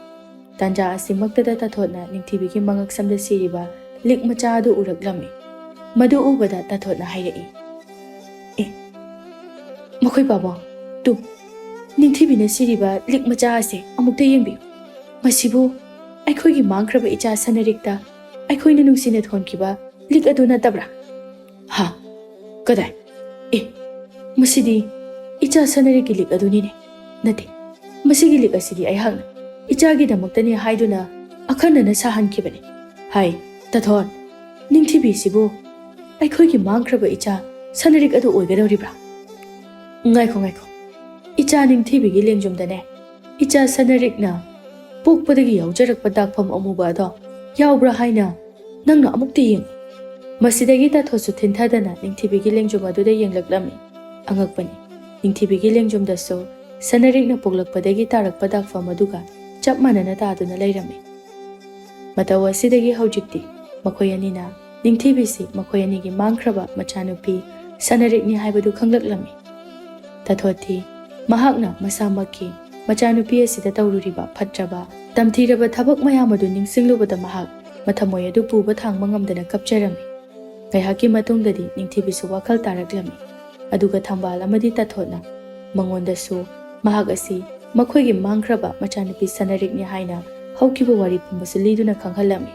ꯇꯥꯟꯖꯥ ꯑꯁꯤꯃꯛꯇꯗ ꯇꯥꯊꯣꯠꯅ ꯅꯤꯡꯊꯤꯕꯤꯒꯤ ꯃꯉꯛꯁꯝꯗ ꯁꯤꯔꯤꯕ ꯂꯤꯛ ꯃꯆꯥ ꯑꯗꯨ ꯎꯔꯛꯂꯝꯃꯤ꯫ ꯃꯗꯨ ꯎꯕꯗ ꯇꯥꯊꯣꯠꯅ ꯍꯥꯏꯔꯛꯏ, "ꯑꯦ, ꯃꯈꯣꯏ ꯄꯥꯕꯨꯡ, ꯇꯨ, ꯅꯤꯡꯊꯤꯕꯤꯅ ꯁꯤꯔꯤꯕ ꯂꯤꯛ ꯃꯆꯥ ꯑꯁꯦ ꯑꯃꯨꯛꯇ ꯌꯦꯡꯕꯤꯌꯨ꯫ ꯃꯁꯤꯕꯨ ꯑꯩꯈꯣꯏꯒꯤ ꯃꯥꯡꯈ꯭ꯔꯕ ꯏꯆꯥ ꯁꯅꯔꯤꯛꯇ ꯑꯩꯈꯣꯏꯅ ꯅꯨꯡꯁꯤꯅ ꯊꯣꯟꯈꯤꯕ ꯂꯤꯛ ꯑꯗꯨ ꯅꯠꯇꯕ꯭ꯔꯥ?" "ꯍꯥ? ꯀꯗꯥꯏ? ꯑꯦ, ꯃꯁꯤꯗꯤ ꯏꯆꯥ ꯁꯅꯔꯤꯛꯀꯤ ꯂꯤꯛ ꯑꯗꯨꯅꯤꯅꯦ꯫ ꯅꯠꯇꯦ, ꯃꯁꯤꯒꯤ ꯂꯤꯛ ꯑꯁꯤꯗꯤ ꯑꯩꯍꯥꯛꯅ ꯏꯆꯥꯒꯤꯗꯃꯛꯇꯅꯤ ꯍꯥꯏꯗꯨꯅ ꯑꯈꯟꯅꯅ ꯁꯥꯍꯟꯈꯤꯕꯅꯤ꯫ ꯍꯥꯏ, ꯇꯥꯊꯣꯠ, ꯅꯤꯡꯊꯤꯕꯤꯁꯤꯕꯨ ꯑꯩꯈꯣꯏꯒꯤ ꯃꯥꯡꯈ꯭ꯔꯕ ꯏꯆꯥ ꯁꯅꯔꯤꯛ ꯑꯗꯨ ꯑꯣꯏꯒꯗꯧꯔꯤꯕ꯭ꯔꯥ?" "ꯉꯥꯏꯈꯣ, ꯉꯥꯏꯈꯣ꯫ ꯏꯆꯥ ꯅꯤꯡꯊꯤꯕꯤꯒꯤ ꯂꯦꯡꯖꯨꯝꯗꯅꯦ ꯏꯆꯥ ꯁꯅꯔꯤꯛꯅ ꯄꯣꯛꯄꯗꯒꯤ ꯌꯥꯎꯖꯔꯛꯄ ꯗꯥꯛꯐꯝ ꯑꯃꯨꯕ ꯑꯗꯣ ꯌꯥꯎꯕ꯭ꯔꯥ ꯍꯥꯏꯅ ꯅꯪꯅ ꯑꯃꯨꯛꯇ ꯌꯦꯡꯉꯨ꯫" ꯃꯁꯤꯗꯒꯤ ꯇꯥꯊꯣꯠꯁꯨ ꯊꯤꯟꯊꯗꯅ ꯅꯤꯡꯊꯤꯕꯤꯒꯤ ꯂꯦꯡꯖꯨꯝ ꯑꯗꯨꯗ ꯌꯦꯡꯂꯛꯂꯝꯃꯤ꯫ ꯑꯉꯛꯄꯅꯤ, ꯅꯤꯡꯊꯤꯕꯤꯒꯤ ꯂꯦꯡꯖꯨꯝꯗꯁꯨ ꯁꯅꯔꯤꯛꯅ ꯄꯣꯛꯂꯛꯄꯗꯒꯤ ꯇꯥꯔꯛꯄ ꯗꯥꯛꯐꯝ ꯑꯗꯨꯒ ꯆꯞ ꯃꯥꯟꯅꯅ ꯇꯥꯗꯨꯅ ꯂꯩꯔꯝꯃꯤ꯫ ꯃꯇꯧ ꯑꯁꯤꯗꯒꯤ ꯍꯧꯖꯤꯛꯇꯤ ꯃꯈꯣꯏ ꯑꯅꯤꯅ ꯅꯤꯡꯊꯤꯕꯤꯁꯤ ꯃꯈꯣꯏ ꯑꯅꯤꯒꯤ ꯃꯥꯡꯈ꯭ꯔꯕ ꯃꯆꯥꯅꯨꯄꯤ ꯁꯅꯔꯤꯛꯅꯤ ꯍꯥꯏꯕꯗꯨ ꯈꯪꯂꯛꯂꯝꯃꯤ꯫ ꯇꯥꯊꯣꯠꯇꯤ ꯃꯍꯥꯛꯅ ꯃꯁꯥꯃꯛꯀꯤ ꯃꯆꯥꯅꯨꯄꯤ ꯑꯁꯤꯗ ꯇꯧꯔꯨꯔꯤꯕ ꯐꯠꯇ꯭ꯔꯕ, ꯇꯝꯊꯤꯔꯕ ꯊꯕꯛ ꯃꯌꯥꯝ ꯑꯗꯨ ꯅꯤꯡꯁꯤꯡꯂꯨꯕꯗ ꯃꯍꯥꯛ ꯃꯊꯃꯣꯏ ꯑꯗꯨ ꯄꯨꯕ ꯊꯥꯡꯕ ꯉꯝꯗꯅ ꯀꯞꯆꯔꯝꯃꯤ꯫ ꯉꯥꯏꯍꯥꯛꯀꯤ ꯃꯇꯨꯡꯗꯗꯤ ꯅꯤꯡꯊꯤꯕꯤꯁꯨ ꯋꯥꯈꯜ ꯇꯥꯔꯛꯂꯝꯃꯤ꯫ ꯑꯗꯨꯒ ꯊꯝꯕꯥꯜ ꯑꯃꯗꯤ ꯇꯥꯊꯣꯠꯅ ꯃꯉꯣꯟꯗꯁꯨ ꯃꯍꯥꯛ ꯑꯁꯤ ꯃꯈꯣꯏꯒꯤ ꯃꯥꯡꯈ꯭ꯔꯕ ꯃꯆꯥꯅꯨꯄꯤ ꯁꯅꯔꯤꯛꯅꯤ ꯍꯥꯏꯅ ꯍꯧꯈꯤꯕ ꯋꯥꯔꯤ ꯄꯨꯝꯕꯁꯨ ꯂꯤꯗꯨꯅ ꯈꯪꯍꯜꯂꯝꯃꯤ꯫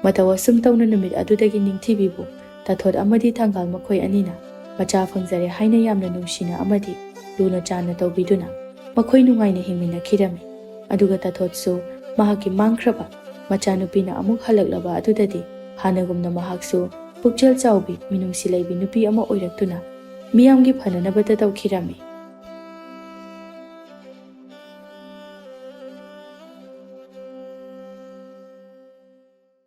ꯃꯇꯧ ꯑꯁꯨꯝ ꯇꯧꯅ ꯅꯨꯃꯤꯠ ꯑꯗꯨꯗꯒꯤ ꯅꯤꯡꯊꯤꯕꯤꯕꯨ ꯇꯥꯊꯣꯠ ꯑꯃꯗꯤ ꯊꯪꯒꯥꯜ ꯃꯈꯣꯏ ꯑꯅꯤꯅ ꯃꯆꯥ ꯐꯪꯖꯔꯦ ꯍꯥꯏꯅ ꯌꯥꯝꯅ ꯅꯨꯡꯁꯤꯅ ꯑꯃꯗꯤ ꯂꯨꯅ ꯆꯥꯟꯅ ꯇꯧꯕꯤꯗꯨꯅ ꯃꯈꯣꯏ ꯅꯨꯡꯉꯥꯏꯅ ꯍꯤꯡꯃꯤꯟꯅꯈꯤꯔꯝꯃꯤ꯫ ꯑꯗꯨꯒ ꯇꯥꯊꯣꯠꯁꯨ ꯃꯍꯥꯛꯀꯤ ꯃꯥꯡꯈ꯭ꯔꯕ ꯃꯆꯥꯅꯨꯄꯤꯅ ꯑꯃꯨꯛ ꯍꯜꯂꯛꯂꯕ ꯑꯗꯨꯗꯗꯤ ꯍꯥꯟꯅꯒꯨꯝꯅ ꯃꯍꯥꯛꯁꯨ ꯄꯨꯛꯆꯦꯜ ꯆꯥꯎꯕꯤ, ꯃꯤꯅꯨꯡꯁꯤ ꯂꯩꯕꯤ ꯅꯨꯄꯤ ꯑꯃ ꯑꯣꯏꯔꯛꯇꯨꯅ ꯃꯤꯌꯥꯝꯒꯤ ꯐꯅꯅꯕꯇ ꯇꯧꯈꯤꯔꯝꯃꯤ꯫